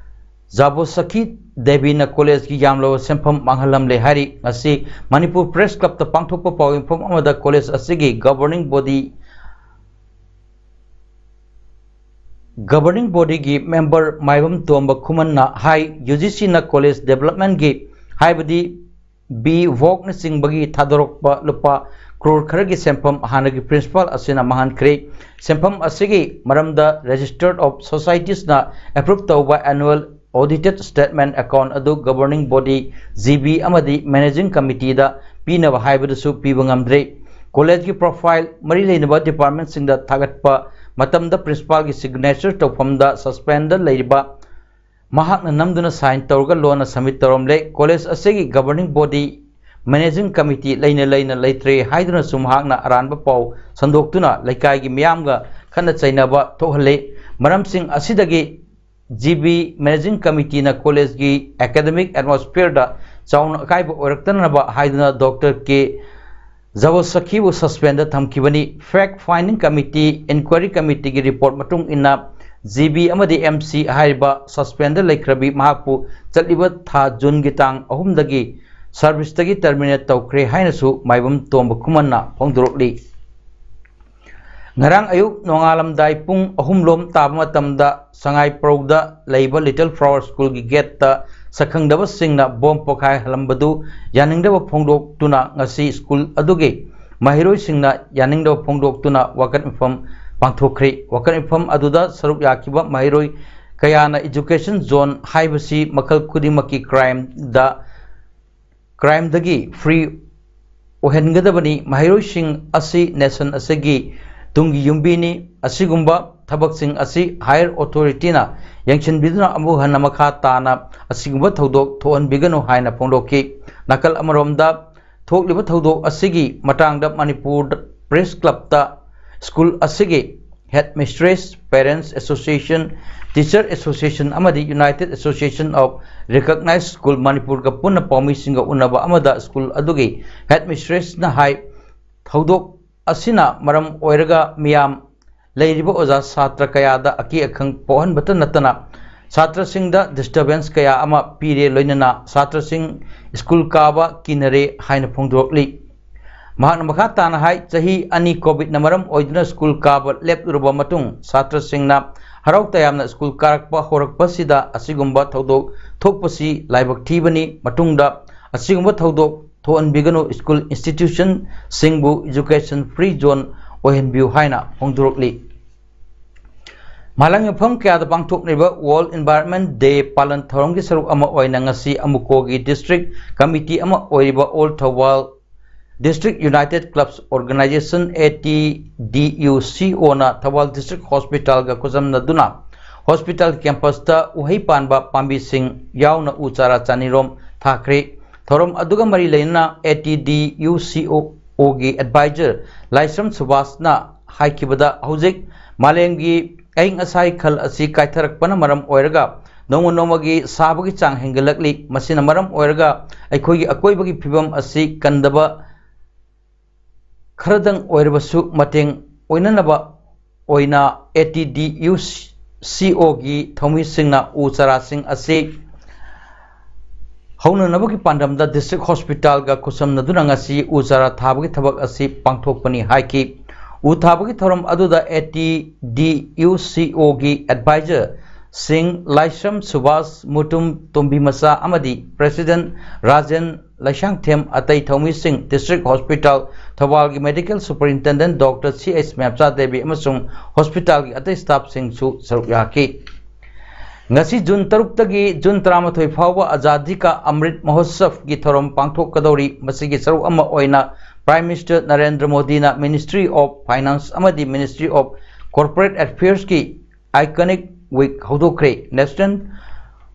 ꯖꯥꯕꯣꯁꯈꯤ ꯗꯦꯕꯤꯅ ꯀꯣꯂꯦꯖꯀꯤ ꯌꯥꯝꯂꯕ ꯁꯦꯟꯐꯝ ꯃꯥꯡꯍꯜꯂꯝꯂꯦ ꯍꯥꯏꯔꯤ꯫ ꯉꯁꯤ ꯃꯅꯤꯄꯨꯔ ꯄ꯭ꯔꯦꯁ ꯀ꯭ꯂꯕꯇ ꯄꯥꯡꯊꯣꯛꯄ ꯄꯥꯎꯌꯦꯡꯐꯝ ꯑꯃꯗ ꯀꯣꯂꯦꯖ ꯑꯁꯤꯒꯤ ꯒꯕꯔꯅꯤꯡ ꯕꯣꯗꯤ ꯒꯕꯔꯅꯤꯡ ꯕꯣꯗꯤꯒꯤ ꯃꯦꯝꯕꯔ ꯃꯥꯏꯕꯝ ꯇꯣꯝꯕ ꯈꯨꯃꯟꯅ ꯍꯥꯏ, ꯌꯨ ꯖꯤ ꯁꯤꯅ ꯀꯣꯂꯦꯖ ꯗꯦꯕꯂꯞꯃꯦꯟꯒꯤ ꯍꯥꯏꯕꯗꯤ ꯕꯤ ꯚꯣꯛꯅꯆꯤꯡꯕꯒꯤ ꯊꯥꯗꯣꯔꯛꯄ ꯂꯨꯄꯥ ꯀ꯭ꯔꯣꯔ ꯈꯔꯒꯤ ꯁꯦꯟꯐꯝ ꯍꯥꯟꯅꯒꯤ ꯄ꯭ꯔꯤꯟꯁꯤꯄꯥꯜ ꯑꯁꯤꯅ ꯃꯥꯡꯍꯟꯈ꯭ꯔꯦ꯫ ꯁꯦꯟꯐꯝ ꯑꯁꯤꯒꯤ ꯃꯔꯝꯗ Registrar of Societiesꯅ approve ꯇꯧꯕ annual audited statement account ꯑꯗꯨ ꯒꯕꯔꯅꯤꯡ ꯕꯣꯗꯤ, ꯖꯤ ꯕꯤ ꯑꯃꯗꯤ ꯃꯦꯅꯦꯖꯤꯡ ꯀꯃꯤꯇꯤꯗ ꯄꯤꯅꯕ ꯍꯥꯏꯕꯗꯨꯁꯨ ꯄꯤꯕ ꯉꯝꯗ꯭ꯔꯦ꯫ ꯀꯣꯂꯦꯖꯀꯤ ꯄ꯭ꯔꯣꯐꯥꯏꯜ ꯃꯔꯤ ꯂꯩꯅꯕ ꯗꯤꯄꯥꯔꯠꯃꯦꯟꯁꯤꯡꯗ ꯊꯥꯒꯠꯄ ꯃꯇꯝꯗ ꯄ꯭ꯔꯤꯟꯁꯤꯄꯥꯜꯒꯤ ꯁꯤꯒꯅꯦꯆꯔ ꯇꯧꯐꯝꯗ ꯁꯁꯄꯦꯟꯗ ꯂꯩꯔꯤꯕ ꯃꯍꯥꯛꯅ ꯅꯝꯗꯨꯅ ꯁꯥꯏꯟ ꯇꯧꯔꯒ ꯂꯣꯟꯅ ꯁꯕꯃꯤꯠ ꯇꯧꯔꯝꯂꯦ꯫ ꯀꯣꯂꯦꯖ ꯑꯁꯤꯒꯤ ꯒꯕꯔꯅꯤꯡ ꯕꯣꯗꯤ, ꯃꯦꯅꯦꯖꯤꯡ ꯀꯃꯤꯇꯤ ꯂꯩꯅ ꯂꯩꯅ ꯂꯩꯇ꯭ꯔꯦ ꯍꯥꯏꯗꯨꯅꯁꯨ ꯃꯍꯥꯛꯅ ꯑꯔꯥꯟꯕ ꯄꯥꯎ ꯁꯟꯗꯣꯛꯇꯨꯅ ꯂꯩꯀꯥꯏꯒꯤ ꯃꯤꯌꯥꯝꯒ ꯈꯠꯅ ꯆꯩꯅꯕ ꯊꯣꯛꯍꯜꯂꯤ꯫ ꯃꯔꯝꯁꯤꯡ ꯑꯁꯤꯗꯒꯤ ꯖꯤ ꯕꯤ ꯃꯦꯅꯦꯖꯤꯡ ꯀꯃꯤꯇꯤꯅ ꯀꯣꯂꯦꯖꯀꯤ ꯑꯦꯀꯥꯗꯃꯤꯛ ꯑꯦꯠꯃꯣꯁꯐꯤꯌꯔꯗ ꯆꯥꯎꯅ ꯑꯀꯥꯏꯕ ꯑꯣꯏꯔꯛꯇꯅꯕ ꯍꯥꯏꯗꯨꯅ ꯗꯣꯛꯇꯔ ꯀꯦ ꯖꯕꯣꯁꯈꯤꯕꯨ ꯁꯁꯄꯦꯟꯗ ꯊꯝꯈꯤꯕꯅꯤ꯫ ꯐꯦꯛ ꯐꯥꯏꯟꯗꯤꯡ ꯀꯃꯤꯇꯤ ꯏꯟꯀ꯭ꯋꯥꯏꯔꯤ ꯀꯃꯤꯇꯤꯒꯤ ꯔꯤꯄꯣꯔꯠ ꯃꯇꯨꯡ ꯏꯟꯅ ꯖꯤ ꯕꯤ ꯑꯃꯗꯤ ꯑꯦꯝ ꯁꯤ ꯍꯥꯏꯔꯤꯕ ꯁꯁꯄꯦꯟꯗ ꯂꯩꯈ꯭ꯔꯕꯤ ꯃꯍꯥꯛꯄꯨ ꯆꯠꯂꯤꯕ ꯊꯥ ꯖꯨꯟꯒꯤ ꯇꯥꯡ ꯑꯍꯨꯝꯗꯒꯤ ꯁꯥꯔꯚꯤꯁꯇꯒꯤ ꯇꯔꯃꯤꯅꯦꯠ ꯇꯧꯈ꯭ꯔꯦ ꯍꯥꯏꯅꯁꯨ ꯃꯥꯏꯕꯝ ꯇꯣꯝꯕ ꯈꯨꯃꯟꯅ ꯐꯣꯡꯗꯣꯔꯛꯂꯤ꯫ ꯉꯔꯥꯡ ꯑꯌꯨꯛ ꯅꯣꯡꯉꯥꯜꯂꯝꯗꯥꯏ ꯄꯨꯡ ꯑꯍꯨꯝ ꯂꯣꯝ ꯇꯥꯕ ꯃꯇꯝꯗ ꯁꯉꯥꯏꯄ꯭ꯔꯧꯗ ꯂꯩꯕ ꯂꯤꯇꯜ ꯐ꯭ꯂꯥꯋꯔ ꯁ꯭ꯀꯨꯜꯒꯤ ꯒꯦꯠꯇ ꯁꯛꯈꯪꯗꯕꯁꯤꯡꯅ ꯕꯣꯝ ꯄꯣꯈꯥꯏꯍꯜꯂꯝꯕꯗꯨ ꯌꯥꯅꯤꯡꯗꯕ ꯐꯣꯡꯗꯣꯛꯇꯨꯅ ꯉꯁꯤ ꯁ꯭ꯀꯨꯜ ꯑꯗꯨꯒꯤ ꯃꯍꯩꯔꯣꯏꯁꯤꯡꯅ ꯌꯥꯅꯤꯡꯗꯕ ꯐꯣꯡꯗꯣꯛꯇꯨꯅ ꯋꯥꯀꯠ ꯃꯤꯐꯝ ꯄꯥꯡꯊꯣꯛꯈ꯭ꯔꯤ꯫ ꯋꯥꯀꯠ ꯃꯤꯐꯝ ꯑꯗꯨꯗ ꯁꯔꯨꯛ ꯌꯥꯈꯤꯕ ꯃꯍꯩꯔꯣꯏ ꯀꯌꯥꯅ education zone ꯍꯥꯏꯕꯁꯤ ꯃꯈꯜ ꯈꯨꯗꯤꯡꯃꯛꯀꯤ crimeꯗ crimeꯗꯒꯤ free ꯑꯣꯏꯍꯟꯒꯗꯕꯅꯤ꯫ ꯃꯍꯩꯔꯣꯏꯁꯤꯡ ꯑꯁꯤ nation ꯑꯁꯤꯒꯤ ꯇꯨꯡꯒꯤ ꯌꯨꯝꯕꯤꯅꯤ꯫ ꯑꯁꯤꯒꯨꯝꯕ ꯊꯕꯛꯁꯤꯡ ꯑꯁꯤ higher authorityꯅ ꯌꯦꯡꯁꯤꯟꯕꯤꯗꯨꯅ ꯑꯃꯨꯛ ꯍꯟꯅ ꯃꯈꯥ ꯇꯥꯅ ꯑꯁꯤꯒꯨꯝꯕ ꯊꯧꯗꯣꯛ ꯊꯣꯛꯍꯟꯕꯤꯒꯅꯨ ꯍꯥꯏꯅ ꯐꯣꯡꯗꯣꯛꯈꯤ꯫ ꯅꯥꯀꯜ ꯑꯃꯔꯣꯝꯗ, ꯊꯣꯛꯂꯤꯕ ꯊꯧꯗꯣꯛ ꯑꯁꯤꯒꯤ ꯃꯇꯥꯡꯗ ꯃꯅꯤꯄꯨꯔ Press Clubꯇ ꯁ꯭ꯀꯨꯜ ꯑꯁꯤꯒꯤ headmistress, parents association, teacher association ꯑꯃꯗꯤ United Association of Recognized School ꯃꯅꯤꯄꯨꯔꯒ ꯄꯨꯟꯅ ꯄꯥꯎꯃꯤꯁꯤꯡꯒ ꯎꯅꯕ ꯑꯃꯗ ꯁ꯭ꯀꯨꯜ ꯑꯗꯨꯒꯤ headmistressꯅ ꯍꯥꯏ, ꯊꯧꯗꯣꯛ ꯑꯁꯤꯅ ꯃꯔꯝ ꯑꯣꯏꯔꯒ ꯃꯤꯌꯥꯝ ꯂꯩꯔꯤꯕ ꯑꯣꯖꯥ ꯁꯥꯇ꯭ꯔ ꯀꯌꯥꯗ ꯑꯀꯤ ꯑꯈꯪ ꯄꯣꯛꯍꯟꯕꯇ ꯅꯠꯇꯅ ꯁꯥꯇ꯭ꯔꯁꯤꯡꯗ disturbance ꯀꯌꯥ ꯑꯃ ꯄꯤꯔꯦ, ꯂꯣꯏꯅꯅ ꯁꯥꯇ꯭ꯔꯁꯤꯡ ꯁ꯭ꯀꯨꯜ ꯀꯥꯕ ꯀꯤꯅꯔꯦ ꯍꯥꯏꯅ ꯐꯣꯡꯗꯣꯔꯛꯂꯤ꯫ ꯃꯍꯥꯛꯅ ꯃꯈꯥ ꯇꯥꯅ ꯍꯥꯏ, ꯆꯍꯤ ꯑꯅꯤ COVIDꯅ ꯃꯔꯝ ꯑꯣꯏꯗꯨꯅ ꯁ꯭ꯀꯨꯜ ꯀꯥꯕ ꯂꯦꯞꯂꯨꯔꯕ ꯃꯇꯨꯡ ꯁꯥꯇ꯭ꯔꯁꯤꯡꯅ ꯍꯔꯥꯎ ꯇꯌꯥꯝꯅ ꯁ꯭ꯀꯨꯜ ꯀꯥꯔꯛꯄ ꯍꯧꯔꯛꯄꯁꯤꯗ ꯑꯁꯤꯒꯨꯝꯕ ꯊꯧꯗꯣꯛ ꯊꯣꯛꯄꯁꯤ ꯂꯥꯏꯕꯛ ꯊꯤꯕꯅꯤ꯫ ꯃꯇꯨꯡꯗ ꯑꯁꯤꯒꯨꯝꯕ ꯊꯧꯗꯣꯛ ꯊꯣꯛꯍꯟꯕꯤꯒꯅꯨ, ꯁ꯭ꯀꯨꯜ institutionꯁꯤꯡꯕꯨ education free zone ꯑꯣꯏꯍꯟꯕꯤꯌꯨ ꯍꯥꯏꯅ ꯐꯣꯡꯗꯣꯔꯛꯂꯤ꯫ ꯃꯥꯂꯪ ꯃꯐꯝ ꯀꯌꯥꯗ ꯄꯥꯡꯊꯣꯛꯂꯤꯕ World Environment Day ꯄꯥꯂꯟ ꯊꯧꯔꯝꯒꯤ ꯁꯔꯨꯛ ꯑꯃ ꯑꯣꯏꯅ ꯉꯁꯤ ꯑꯃꯨꯀꯣꯒꯤ district committee ꯑꯃ ꯑꯣꯏꯔꯤꯕ All Thoubal District United Clubs Organization, ATDUCOꯅ Thoubal District Hospitalꯒ ꯈꯨꯠꯁꯝꯅꯗꯨꯅ hospital campusꯇ ꯎꯍꯩ ꯄꯥꯟꯕ ꯄꯥꯝꯕꯤꯁꯤꯡ ꯌꯥꯎꯅ ꯎ ꯆꯥꯔꯥ ꯆꯅꯤꯔꯣꯝ ꯊꯥꯈ꯭ꯔꯦ꯫ ꯊꯧꯔꯝ ꯑꯗꯨꯒ ꯃꯔꯤ ꯂꯩꯅꯅ ATDUCOꯒꯤ advisor ꯂꯥꯏꯁ꯭ꯔꯝ ꯁꯨꯕꯥꯁꯅ ꯍꯥꯏꯈꯤꯕꯗ, ꯍꯧꯖꯤꯛ ꯃꯥꯂꯦꯝꯒꯤ ꯑꯏꯪ ꯑꯁꯥꯒꯤ ꯈꯜ ꯑꯁꯤ ꯀꯥꯏꯊꯔꯛꯄꯅ ꯃꯔꯝ ꯑꯣꯏꯔꯒ ꯅꯣꯡꯃ ꯅꯣꯡꯃꯒꯤ ꯁꯥꯕꯒꯤ ꯆꯥꯡ ꯍꯦꯟꯒꯠꯂꯛꯂꯤ꯫ ꯃꯁꯤꯅ ꯃꯔꯝ ꯑꯣꯏꯔꯒ ꯑꯩꯈꯣꯏꯒꯤ ꯑꯀꯣꯏꯕꯒꯤ ꯐꯤꯕꯝ ꯑꯁꯤ ꯀꯟꯗꯕ ꯈꯔꯗꯪ ꯑꯣꯏꯔꯕꯁꯨ ꯃꯇꯦꯡ ꯑꯣꯏꯅꯅꯕ ꯑꯣꯏꯅ ATDUCOꯒꯤ ꯊꯧꯃꯤꯁꯤꯡꯅ ꯎ ꯆꯥꯔꯥꯁꯤꯡ ꯑꯁꯤ ꯍꯧꯅꯅꯕꯒꯤ ꯄꯥꯟꯗꯝꯗ District Hospitalꯒ ꯈꯨꯠꯁꯝꯅꯗꯨꯅ ꯉꯁꯤ ꯎ ꯆꯥꯔꯥ ꯊꯥꯕꯒꯤ ꯊꯕꯛ ꯑꯁꯤ ꯄꯥꯡꯊꯣꯛꯄꯅꯤ ꯍꯥꯏꯈꯤ꯫ ꯎ ꯊꯥꯕꯒꯤ ꯊꯧꯔꯝ ꯑꯗꯨꯗ ATDUCOꯒꯤ advisor ꯁꯤꯡ, ꯂꯥꯏꯁ꯭ꯔꯝ ꯁꯨꯕꯥꯁ, ꯃꯨꯇꯨꯝ ꯇꯣꯝꯕꯤ ꯃꯆꯥ ꯑꯃꯗꯤ President ꯔꯥꯖꯦꯟ ꯂꯩꯁꯥꯡꯊꯦꯝ, ꯑꯇꯩ ꯊꯧꯃꯤꯁꯤꯡ District Hospital ꯊꯧꯕꯥꯜꯒꯤ Medical Superintendent Doctor ꯁꯤ ꯑꯩꯆ ꯃꯦꯞꯆꯥ ꯗꯦꯕꯤ ꯑꯃꯁꯨꯡ hospitalꯒꯤ ꯑꯇꯩ staffꯁꯤꯡꯁꯨ ꯁꯔꯨꯛ ꯌꯥꯈꯤ꯫ ꯉꯁꯤ June ꯇꯔꯨꯛꯇꯒꯤ June ꯇꯔꯥꯃꯥꯊꯣꯏ ꯐꯥꯎꯕ ꯑꯖꯥꯗꯤ ꯀꯥ ꯑꯃ꯭ꯔꯤꯠ ꯃꯍꯣꯠꯁꯕꯒꯤ ꯊꯧꯔꯝ ꯄꯥꯡꯊꯣꯛꯀꯗꯧꯔꯤ꯫ ꯃꯁꯤꯒꯤ ꯁꯔꯨꯛ ꯑꯃ ꯑꯣꯏꯅ Prime Minister ꯅꯔꯦꯟꯗ꯭ꯔ ꯃꯣꯗꯤꯅ Ministry of Finance ꯑꯃꯗꯤ Ministry of Corporate Affairsꯀꯤ Iconic Week ꯍꯧꯗꯣꯛꯈ꯭ꯔꯦ꯫ National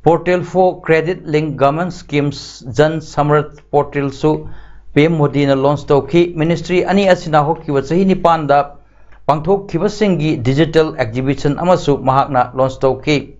Portal for Credit Linked Government Schemes, Jan Samarth Portalꯁꯨ ꯄꯤ ꯑꯦꯝ ꯃꯣꯗꯤꯅ launch ꯇꯧꯈꯤ꯫ Ministry ꯑꯅꯤ ꯑꯁꯤꯅ ꯍꯧꯈꯤꯕ ꯆꯍꯤ ꯅꯤꯄꯥꯟꯗ ꯄꯥꯡꯊꯣꯛꯈꯤꯕꯁꯤꯡꯒꯤ digital exhibition ꯑꯃꯁꯨ ꯃꯍꯥꯛꯅ launch ꯇꯧꯈꯤ꯫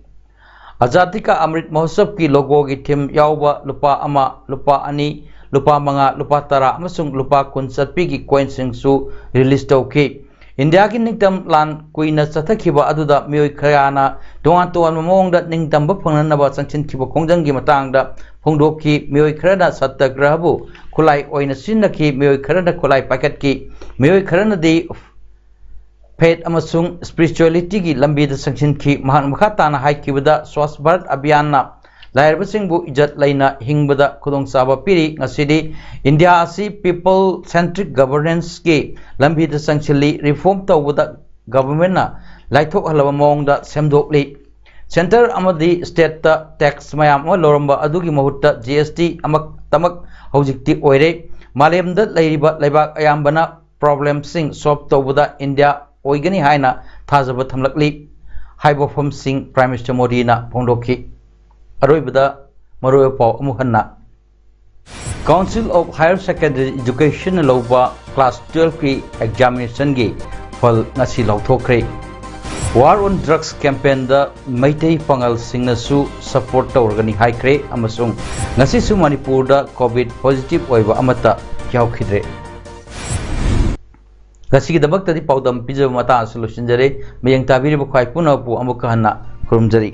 ꯑꯖꯥꯗꯤ ꯀꯥ ꯑꯃ꯭ꯔꯤꯠ ꯃꯍꯣꯠꯁꯕꯀꯤ logoꯒꯤ theme ꯌꯥꯎꯕ ꯂꯨꯄꯥ ꯑꯃ, ꯂꯨꯄꯥ ꯑꯅꯤ, ꯂꯨꯄꯥ ꯃꯉꯥ, ꯂꯨꯄꯥ ꯇꯔꯥ ꯑꯃꯁꯨꯡ ꯂꯨꯄꯥ ꯀꯨꯟ ꯆꯠꯄꯤꯒꯤ coinꯁꯤꯡꯁꯨ release ꯇꯧꯈꯤ꯫ ꯏꯟꯗꯤꯌꯥꯒꯤ ꯅꯤꯡꯇꯝ ꯂꯥꯟ ꯀꯨꯏꯅ ꯆꯠꯊꯈꯤꯕ ꯑꯗꯨꯗ ꯃꯤꯑꯣꯏ ꯀꯌꯥꯅ ꯇꯣꯉꯥꯟ ꯇꯣꯉꯥꯟꯕ ꯃꯑꯣꯡꯗ ꯅꯤꯡꯇꯝꯕ ꯐꯪꯅꯅꯕ ꯆꯪꯁꯤꯟꯈꯤꯕ ꯈꯣꯡꯖꯪꯒꯤ ꯃꯇꯥꯡꯗ ꯐꯣꯡꯗꯣꯛꯈꯤ꯫ ꯃꯤꯑꯣꯏ ꯈꯔꯅ ꯁꯠꯇꯒ꯭ꯔꯍꯕꯨ ꯈꯨꯠꯂꯥꯏ ꯑꯣꯏꯅ ꯁꯤꯖꯤꯟꯅꯈꯤ, ꯃꯤꯑꯣꯏ ꯈꯔꯅ ꯈꯨꯠꯂꯥꯏ ꯄꯥꯏꯈꯠꯈꯤ, ꯃꯤꯑꯣꯏ ꯈꯔꯅꯗꯤ faith ꯑꯃꯁꯨꯡ spiritualityꯒꯤ ꯂꯝꯕꯤꯗ ꯆꯪꯁꯤꯟꯈꯤ꯫ ꯃꯍꯥꯛꯅ ꯃꯈꯥ ꯇꯥꯅ ꯍꯥꯏꯈꯤꯕꯗ, ꯁ꯭ꯋꯥꯁ ꯚꯥꯔꯠ ꯑꯚꯤꯌꯥꯟꯅ ꯂꯥꯏꯔꯕꯁꯤꯡꯕꯨ ꯏꯖꯠ ꯂꯩꯅ ꯍꯤꯡꯕꯗ ꯈꯨꯗꯣꯡꯆꯥꯕ ꯄꯤꯔꯤ꯫ ꯉꯁꯤꯗꯤ ꯏꯟꯗꯤꯌꯥ ꯑꯁꯤ people centric governanceꯀꯤ ꯂꯝꯕꯤꯗ ꯆꯪꯁꯤꯜꯂꯤ꯫ Reform ꯇꯧꯕꯗ governmentꯅ ꯂꯥꯏꯊꯣꯛꯍꯜꯂꯕ ꯃꯑꯣꯡꯗ ꯁꯦꯝꯗꯣꯛꯂꯤ꯫ Centre ꯑꯃꯗꯤ stateꯇ tax ꯃꯌꯥꯝ ꯑꯃ ꯂꯧꯔꯝꯕ ꯑꯗꯨꯒꯤ ꯃꯍꯨꯠꯇ G S T ꯑꯃꯈꯛꯇꯃꯛ ꯍꯧꯖꯤꯛꯇꯤ ꯑꯣꯏꯔꯦ꯫ ꯃꯥꯂꯦꯝꯗ ꯂꯩꯔꯤꯕ ꯂꯩꯕꯥꯛ ꯑꯌꯥꯝꯕꯅ problemꯁꯤꯡ solve ꯇꯧꯕꯗ ꯏꯟꯗꯤꯌꯥ ꯑꯣꯏꯒꯅꯤ ꯍꯥꯏꯅ ꯊꯥꯖꯕ ꯊꯝꯂꯛꯂꯤ ꯍꯥꯏꯕ ꯋꯥꯐꯝꯁꯤꯡ Prime Minister ꯃꯣꯗꯤꯅ ꯐꯣꯡꯗꯣꯛꯈꯤ꯫ ꯑꯔꯣꯏꯕꯗ ꯃꯔꯨꯑꯣꯏꯕ ꯄꯥꯎ ꯑꯃꯨꯛ ꯍꯟꯅ꯫ Council of Higher Secondary Educationꯅ ꯂꯧꯕ class twelveꯀꯤ examinationꯒꯤ ꯐꯜ ꯉꯁꯤ ꯂꯥꯎꯊꯣꯛꯈ꯭ꯔꯦ꯫ War on Drugs campaignꯗ Meitei ꯄꯥꯉꯜꯁꯤꯡꯅꯁꯨ support ꯇꯧꯔꯒꯅꯤ ꯍꯥꯏꯈ꯭ꯔꯦ ꯑꯃꯁꯨꯡ ꯉꯁꯤꯁꯨ ꯃꯅꯤꯄꯨꯔꯗ COVID positive ꯑꯣꯏꯕ ꯑꯃꯠꯇ ꯌꯥꯎꯈꯤꯗ꯭ꯔꯦ꯫ ꯉꯁꯤꯒꯤꯗꯃꯛꯇꯗꯤ ꯄꯥꯎꯗꯝ ꯄꯤꯖꯕ ꯃꯇꯥꯡ ꯑꯁꯤꯗ ꯂꯣꯏꯁꯤꯟꯖꯔꯦ꯫ ꯃꯤꯠꯌꯦꯡ ꯇꯥꯕꯤꯔꯤꯕ ꯈ꯭ꯋꯥꯏ ꯄꯨꯝꯅꯃꯛꯄꯨ ꯑꯃꯨꯛꯀ ꯍꯟꯅ ꯈꯨꯔꯨꯝꯖꯔꯤ꯫